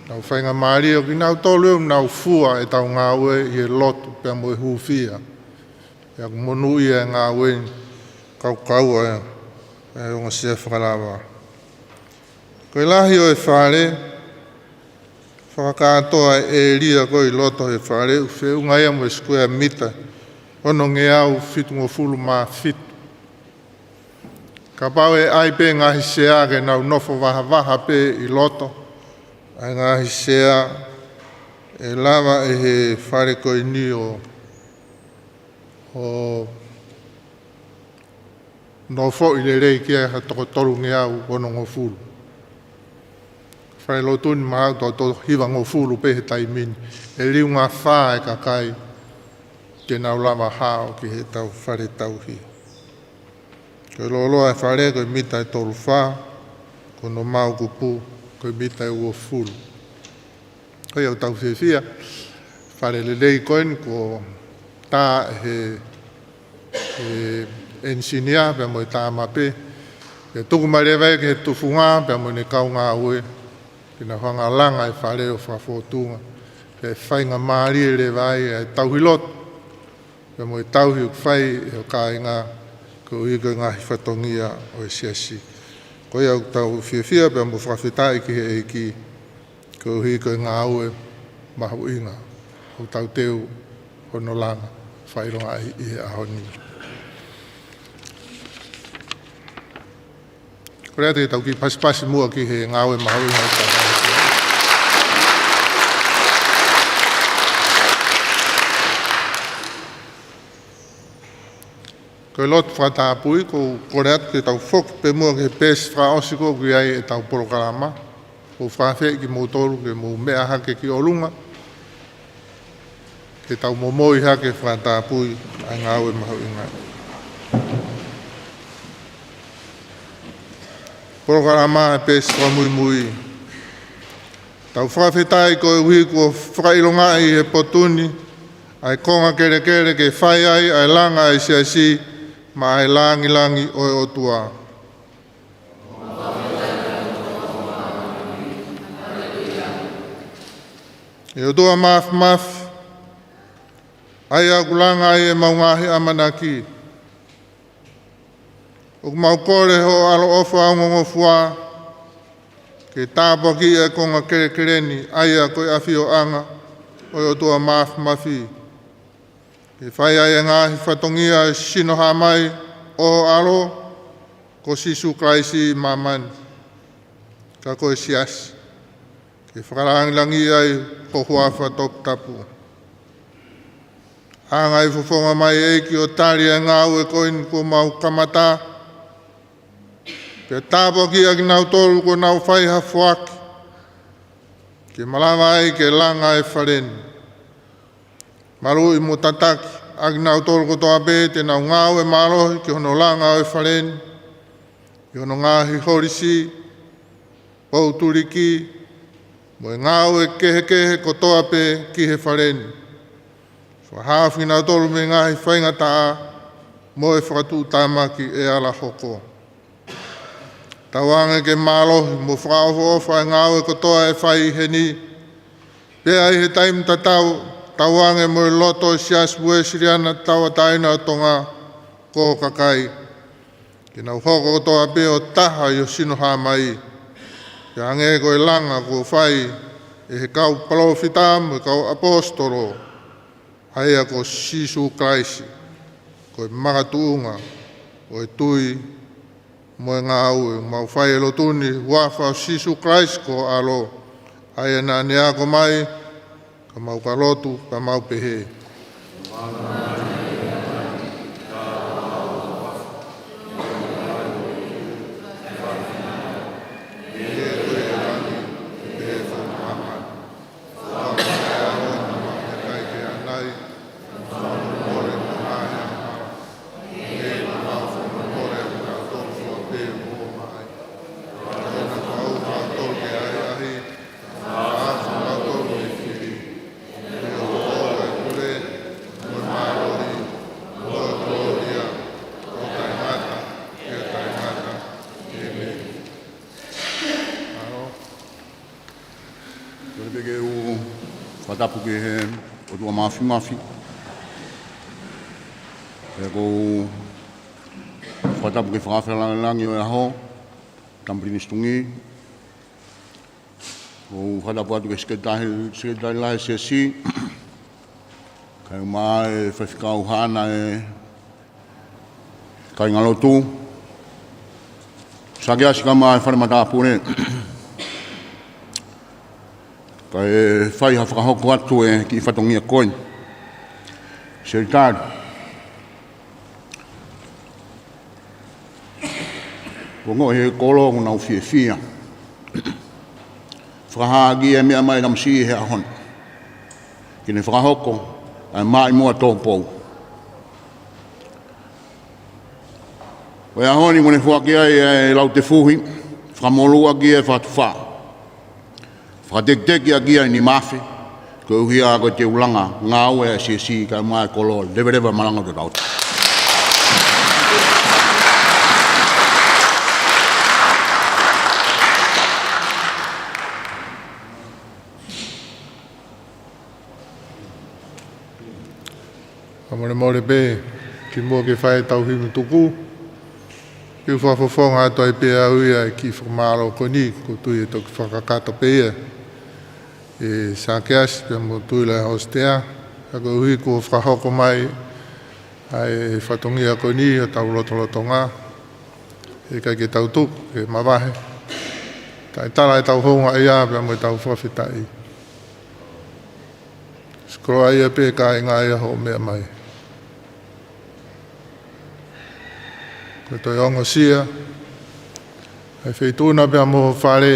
nau faingamālie ʻo kinautolu ʻoku nau fua ʻetau ngāue ʻi he lotu pea mo e hūfia. Pea ʻoku monūʻia e ngāue ni, kaukau ai e ongosia fakalava. Ko e lahi ʻo e fale, fakakātoa e ʻēlia ko ē ʻi loto he fale, ʻoku feʻunga ia mo e sikuea mita onongeau fitungofulu mā fitu. Kapau ʻe ʻai pē ngaahi sea ke nau nofo vahavaha pē ʻi loto ʻa e ngaahi sea, ʻe lava ʻe he fale ko eni ʻo, ʻo nofoʻi lelei ki ai ha toko tolungeau onongofulu. Falelotu ni mahalo toko hivangofulu pē he taimi ni. ʻE liunga fā e kakai te nau lava hao ki heʻetau fale tauhi. Ko e lōloa e fale ko e mita ʻe tolu fā, ko hono maokupu ko e mita ʻe uofulu. Ko ia ʻoku tau fiefia, fale lelei ko eni kuo tā ʻe he, he enisinia pea mo e tā mape. Pea tuku mai leva ia ki he tufunga pea mo ʻene kaungāue, ke nau hanga ʻo langa e fale ʻo fakafōtunga. Pea faingamālie leva ai ʻa e tauhi lotu pea mo e tauhi ʻoku fai ʻe ho kāinga koeʻuhi ko e ngaahi fatongia ʻo e siasi. Ko ia ʻoku tau fiefia pea mo fakafetaʻi ki he ʻEiki, koeʻuhi ko e ngāue mahuʻinga ʻoku tau teu hono langa fakaʻilongaʻi ʻi he ʻaho ni. Ko ia te tau kiʻi pasipasi muʻa ki he ngāue mahuʻinga ʻoku tau fai. Ko e lotu fakatapui, ʻoku ou kole atu ke tau foki pē muʻa ki he peesi fakaʻosi ko ē ʻoku ʻi ai ʻetau polokalama. ʻOku ou fakafeʻiloaki kimoutolu ke mou meʻa hake ki ʻolunga, ke tau momoi hake fakatapui ʻa e ngāue mahuʻinga. Polokalama, peesi fakamuimui. Tau fakafetaʻi koeʻuhi kuo fakaʻilongaʻi ʻe he potu ni ʻa e konga kelekele ke fai ai ʻa e langa ʻa e siasi maʻa e langilangi ʻo e ʻOtua. ʻE ʻOtua Māfimafi, ʻa ia ʻoku langa ai ʻemau ngaahi ʻamanaki, ʻoku mau kole ho ʻAlo ʻofa ongongofua ke tāpuakiʻi ʻa e konga kelekele ni, ʻa ia ko e ʻafioʻanga ʻo e ʻOtua Māfimafi, ke fai ai ʻa e ngaahi fatongia ʻo e sino hā mai ʻo ho ʻAlo ko Sīsū Kalaisi ʻi māmani, ka ko e siasi, ke fakalangilangiʻi ai ho huafa toputapu. Hanga ʻe he fofonga mai ʻEiki ʻo tali ʻa e ngāue ko eni kuo mau kamata, pea tāpuakiʻi ʻa kinautolu kuo nau fai ha foaki ke malava ai ke langa ʻa e fale ni. Maluʻi mo tataki ʻa kinautolu kotoa pē te nau ngāue mālohi ki hono langa ʻo e fale ni, ki hono ngaahi holisi, pou tuliki, mo e ngāue kehekehe kotoa pē ki he fale ni. Fakahaofi kinautolu mei he ngaahi faingataʻa mo e fakatuʻutāmaki ʻe ala hoko. Tauange ke mālohi mo fakaʻofoʻofa ʻa e ngāue kotoa ʻe fai heni, pea ʻi he taimi tatau, tauange mo e loto ʻo e Siasi Uēsiliana Tauʻatāina ʻo Tonga ko ho kakai, ke nau hoko kotoa pē ʻo taha ʻi ho sino hā mai, pea hangē ko e langa kuo fai ʻe he kau palōfita mo e kau ʻaposetolo, ʻa ia ko Sīsū Kalaisi, ko e makatuʻunga ʻo e tui mo e ngāue. Mau fai e lotu ni ʻi he huafa ʻo Sīsū Kalaisi ko ho ʻAlo, ʻa ia naʻa ne ako mai, ka mau ka lotu, ka mau pehē. Kole pē ke u fakatapu ki he ʻOtua Māfimafi. Pea ʻoku ou fakatapu ki he Fakaafe Langilangi ʻo e ʻaho, Tamapilini Situngi. ʻOku ou fakatapu atu ki he Sekelitali, Sekelitali Lahi ʻo e Siasi, kae ʻumaʻā e faifekau haʻana, e kāingalotu, Sakeasi kae ʻumaʻā e fale matāpule, kae fai ha fakahoko atu e kiʻi fatongia ko eni. Sekelitali, ʻoku ou ongoʻi he kolo ʻoku nau fiefia. Fakahā ʻaki e meʻa mai e tamasiʻi he ʻaho ni, ke ne fakahoko ʻa e maʻimoa tōpou. Ko e ʻaho ni kuo ne foaki ai e lautefuhi, fakamolū ʻaki e fakatufa, fakatekiteki ʻaki e nima afe, koeʻuhi ko e teu langa ngāue ʻa e Siasi kae ʻumaʻā e kolo, leveleva malanga totau. Fakamolemole pē, kimuʻa ke fai ʻetau himi tuku, Ke u fakafofonga atu ai pē au ia e kiʻi fakamālō ko eni, ʻoku ou tui ʻe toki fakakakato pē ia ʻe Sakeasi pea mo Tuʻilaʻeʻosi Tea, ka koeʻuhi kuo fakahoko mai ʻa e fatongia ko eni ʻo tau lotolotonga, ʻe ʻikai ke tau tuku ke mavahe. Taʻetala ʻetau houngaʻia pea mo ʻetau fakafetaʻi. Sikoa ia pē kāinga ia hoʻo meʻa mai. Ko e toe ongosia ʻa e feituʻu na pea mo e fale,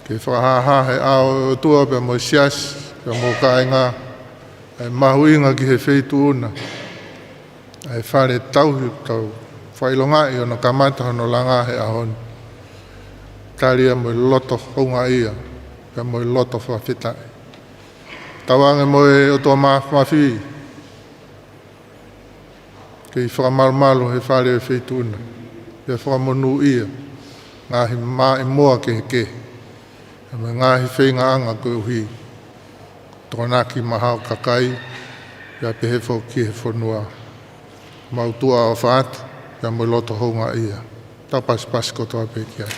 ke fakahāhā he ʻao ʻo e ʻOtua pea mo e siasi pea mo e kāinga ʻa e mahuʻinga ki he feituʻu na ʻa e fale tauhi ʻoku tau fakaʻilongaʻi ʻoku kamata hono langa he ʻaho ni. Tali ia mo e loto houngaʻia pea mo e loto fakafetaʻi. Tauange mo e ʻOtua Māfimafi, kei fakamalumalu he fale ʻo e feituʻu na, pea fakamonūʻia ngaahi maʻimoa kehekehe, pea mo e ngaahi feingaʻanga koeʻuhi ko e tokonaki maʻa hoʻo kakai, pea pehē foki ki he fonua. Mau tuʻa ʻofa atu pea mo e loto houngaʻia. Tau pasipasi kotoa pē ki ai.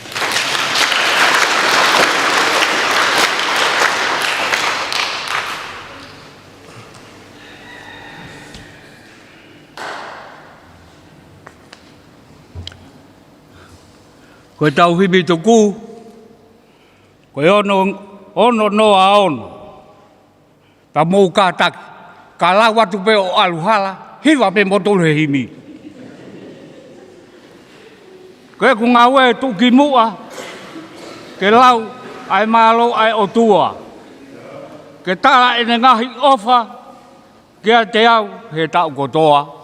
Ko ʻetau himi tuku, ko e ono, ono noa ono. Pea mou kātaki, ka lau atu pē ʻo ʻalu hala, hiva pē moutolu he himi. Ko ʻeku ngāue tuʻukimuʻa, ke lau ʻa e mālō ʻa e ʻOtua, ke tala ʻene ngaahi ʻofa kiate au he taʻu kotoa.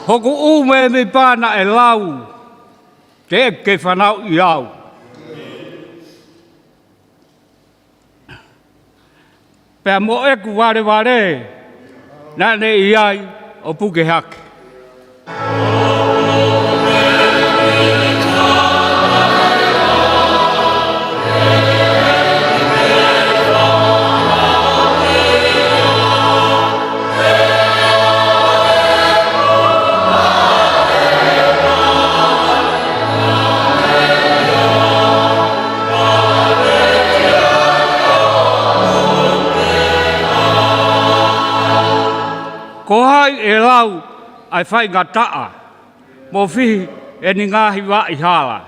Hoku ʻū mēmipa naʻe lau, teʻeki ke fanauʻi au. Pea mo ʻeku valevale naʻa ne ʻi ai ʻo puke hake. Ko hai ʻe lau ʻa e faingataʻa mo fihi ʻene ngaahi vaʻa hala?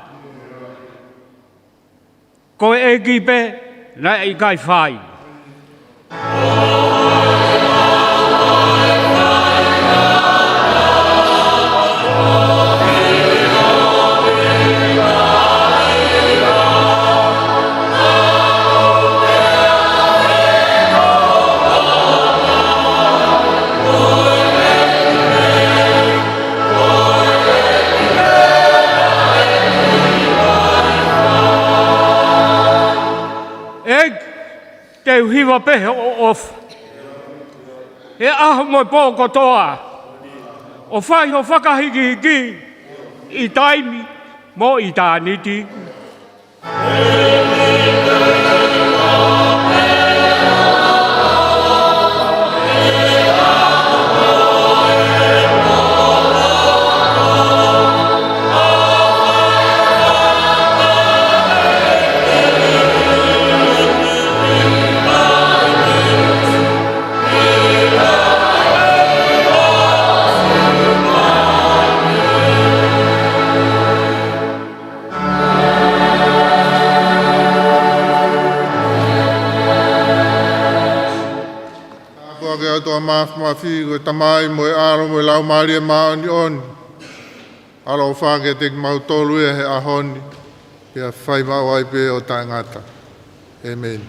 Ko e ʻEiki pē naʻe ʻikai fai. ʻEiki, te u hiva pē hoʻo ʻofa he ʻaho mo e pō kotoa, ʻo fai ho fakahikihiki ʻi taimi mo ʻitāniti. Tāpuaki ʻa e ʻOtua Māfimafi, ko e Tamai mo e ʻAlo mo e Laumālie Māʻoniʻoni. ʻAloʻofa kiate kimautolu ia he ʻaho ni, pea fai maʻu ai pē ʻo taʻengata. ʻĒmeni.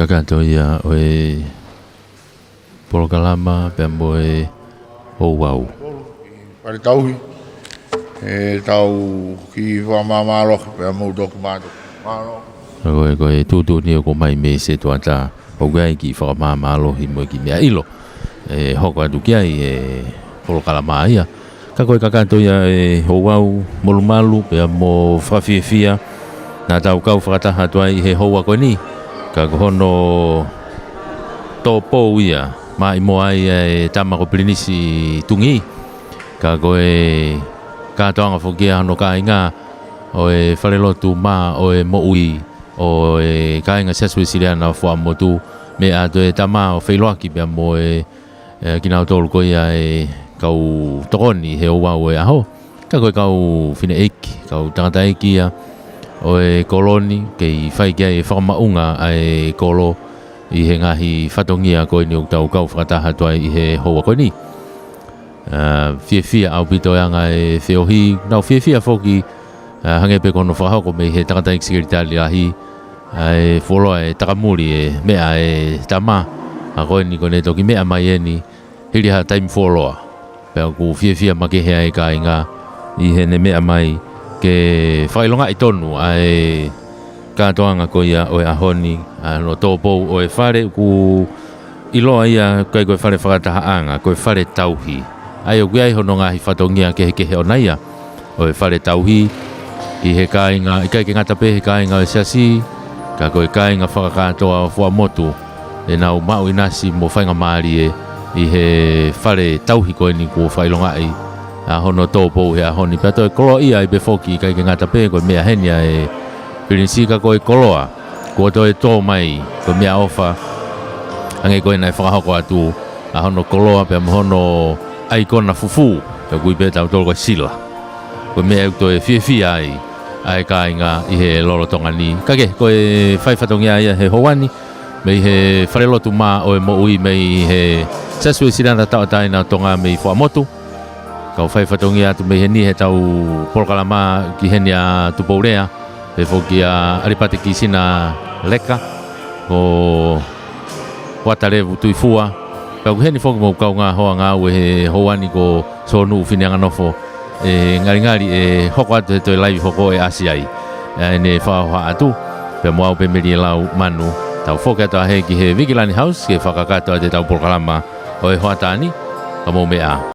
Kakato ia ʻo e polokalama pea mo e ouau. Fale tauhi. ʻE tau kiʻi fakamāmālohi pea mo toki mātou. Mālō. Ko e, ko e tuʻutuʻuni ʻoku ʻomai mei he setuata ʻoku ʻi ai e kiʻi fakamāmālohi mo e kiʻi meʻa ʻilo ʻe hoko atu ki ai e polokalama ia. Ka ko e kakato ia e ouau, molumalu pea mo fakafiefia naʻa tau kau fakataha atu ai ʻi he houa ko eni. Ka ko hono tōpou ia, maʻimoa ai e tama ko Pilinisi Tungi. Ka ko e kātoanga foki ia hono kāinga ʻo e falelotu mā ʻo e moʻui ʻo e kāinga Siasi Uēsiliana Fuaʻamotu, meʻa atu e tama ʻo feʻiloaki pea mo e, e, kinautolu ko ia e kau tokoni he ouau e ʻaho. Ka ko e kau fineʻeiki, kau tangataʻeiki ia ʻo e kolo ni, kei fai ki ai e fakamaʻunga ʻa e kolo ʻi he ngaahi fatongia ko eni ʻoku tau kau fakataha atu ai ʻi he houa ko eni. ʻA, fiefia ʻaupito e anga e feohi, nau fiefia foki, ʻa, hangē pē ko hono fakahoko mei he tangataʻeiki sekelitali lahi, ʻa, e fuoloa e takamuli e meʻa e tama, ʻa ko eni ko ʻene toki meʻa mai eni, hili ha taimi fuoloa. Pea ʻoku fiefia makehe ai e kāinga ʻi heʻene meʻa mai ke fakaʻilongaʻi tonu ʻa e kātoanga ko ia ʻo e ʻaho ni, ʻa hono tōpou ʻo e fale ʻoku ʻiloa ia ʻikai ko e fale fakatahaʻanga, ko e fale tauhi. ʻA ia ʻoku ʻi ai hono ngaahi fatongia kehekehe ʻona ia ʻo e fale tauhi ki he kāinga, ʻikai ke ngata pē he kāinga ʻo e siasi, ka ko e kāinga fakakātoa ʻo Fuaʻamotu ʻenau maʻu ʻinasi mo faingamālie ʻi he fale tauhi ko eni kuo fakaʻilongaʻi ʻa hono tōpou he ʻaho ni. Pea toe koloaʻia ai pē foki, ʻikai ke ngata pē ko e meʻa heni ʻa e Pilinisi ka ko e koloa kuo toe tō mai ko e meʻaʻofa, hangē ko ē naʻe fakahoko atu ʻa hono koloa pea mo hono ʻaikona fufū, pea ʻoku ui pē ʻe tautolu ko e sila. Ko e meʻa ʻoku toe fiefia ai ʻa e kāinga ʻi he lolotonga ni. Ka ke, ko e fai fatongia ia he houa ni mei he falelotu mā ʻo e moʻui mei he Siasi Uēsiliana Tauʻatāina ʻo Tonga mei Fuaʻamotu. Kau fai fatongia atu mei heni he tau polokalama ki heni ʻa Tupou Lea, pea foki ʻa ʻAlipate Kisina Leka, ko Watalevu Tuifua. Pea ʻoku ʻi heni foki mo e kaungā hoa ngāue he houa ni ko Sōnuʻu Fineanganofo, ʻe ngalingali ʻe hoko atu he toe laivi hoko ʻe ʻasi ai ʻa ʻene fakahoha atu. Pea mo au pē Meli ʻe Lau Manu, tau foki atu ʻa hē ki he Vikilani House ke fakakakato atu e tau polokalama ʻo e hoʻatā ni, ka mou meʻa ā.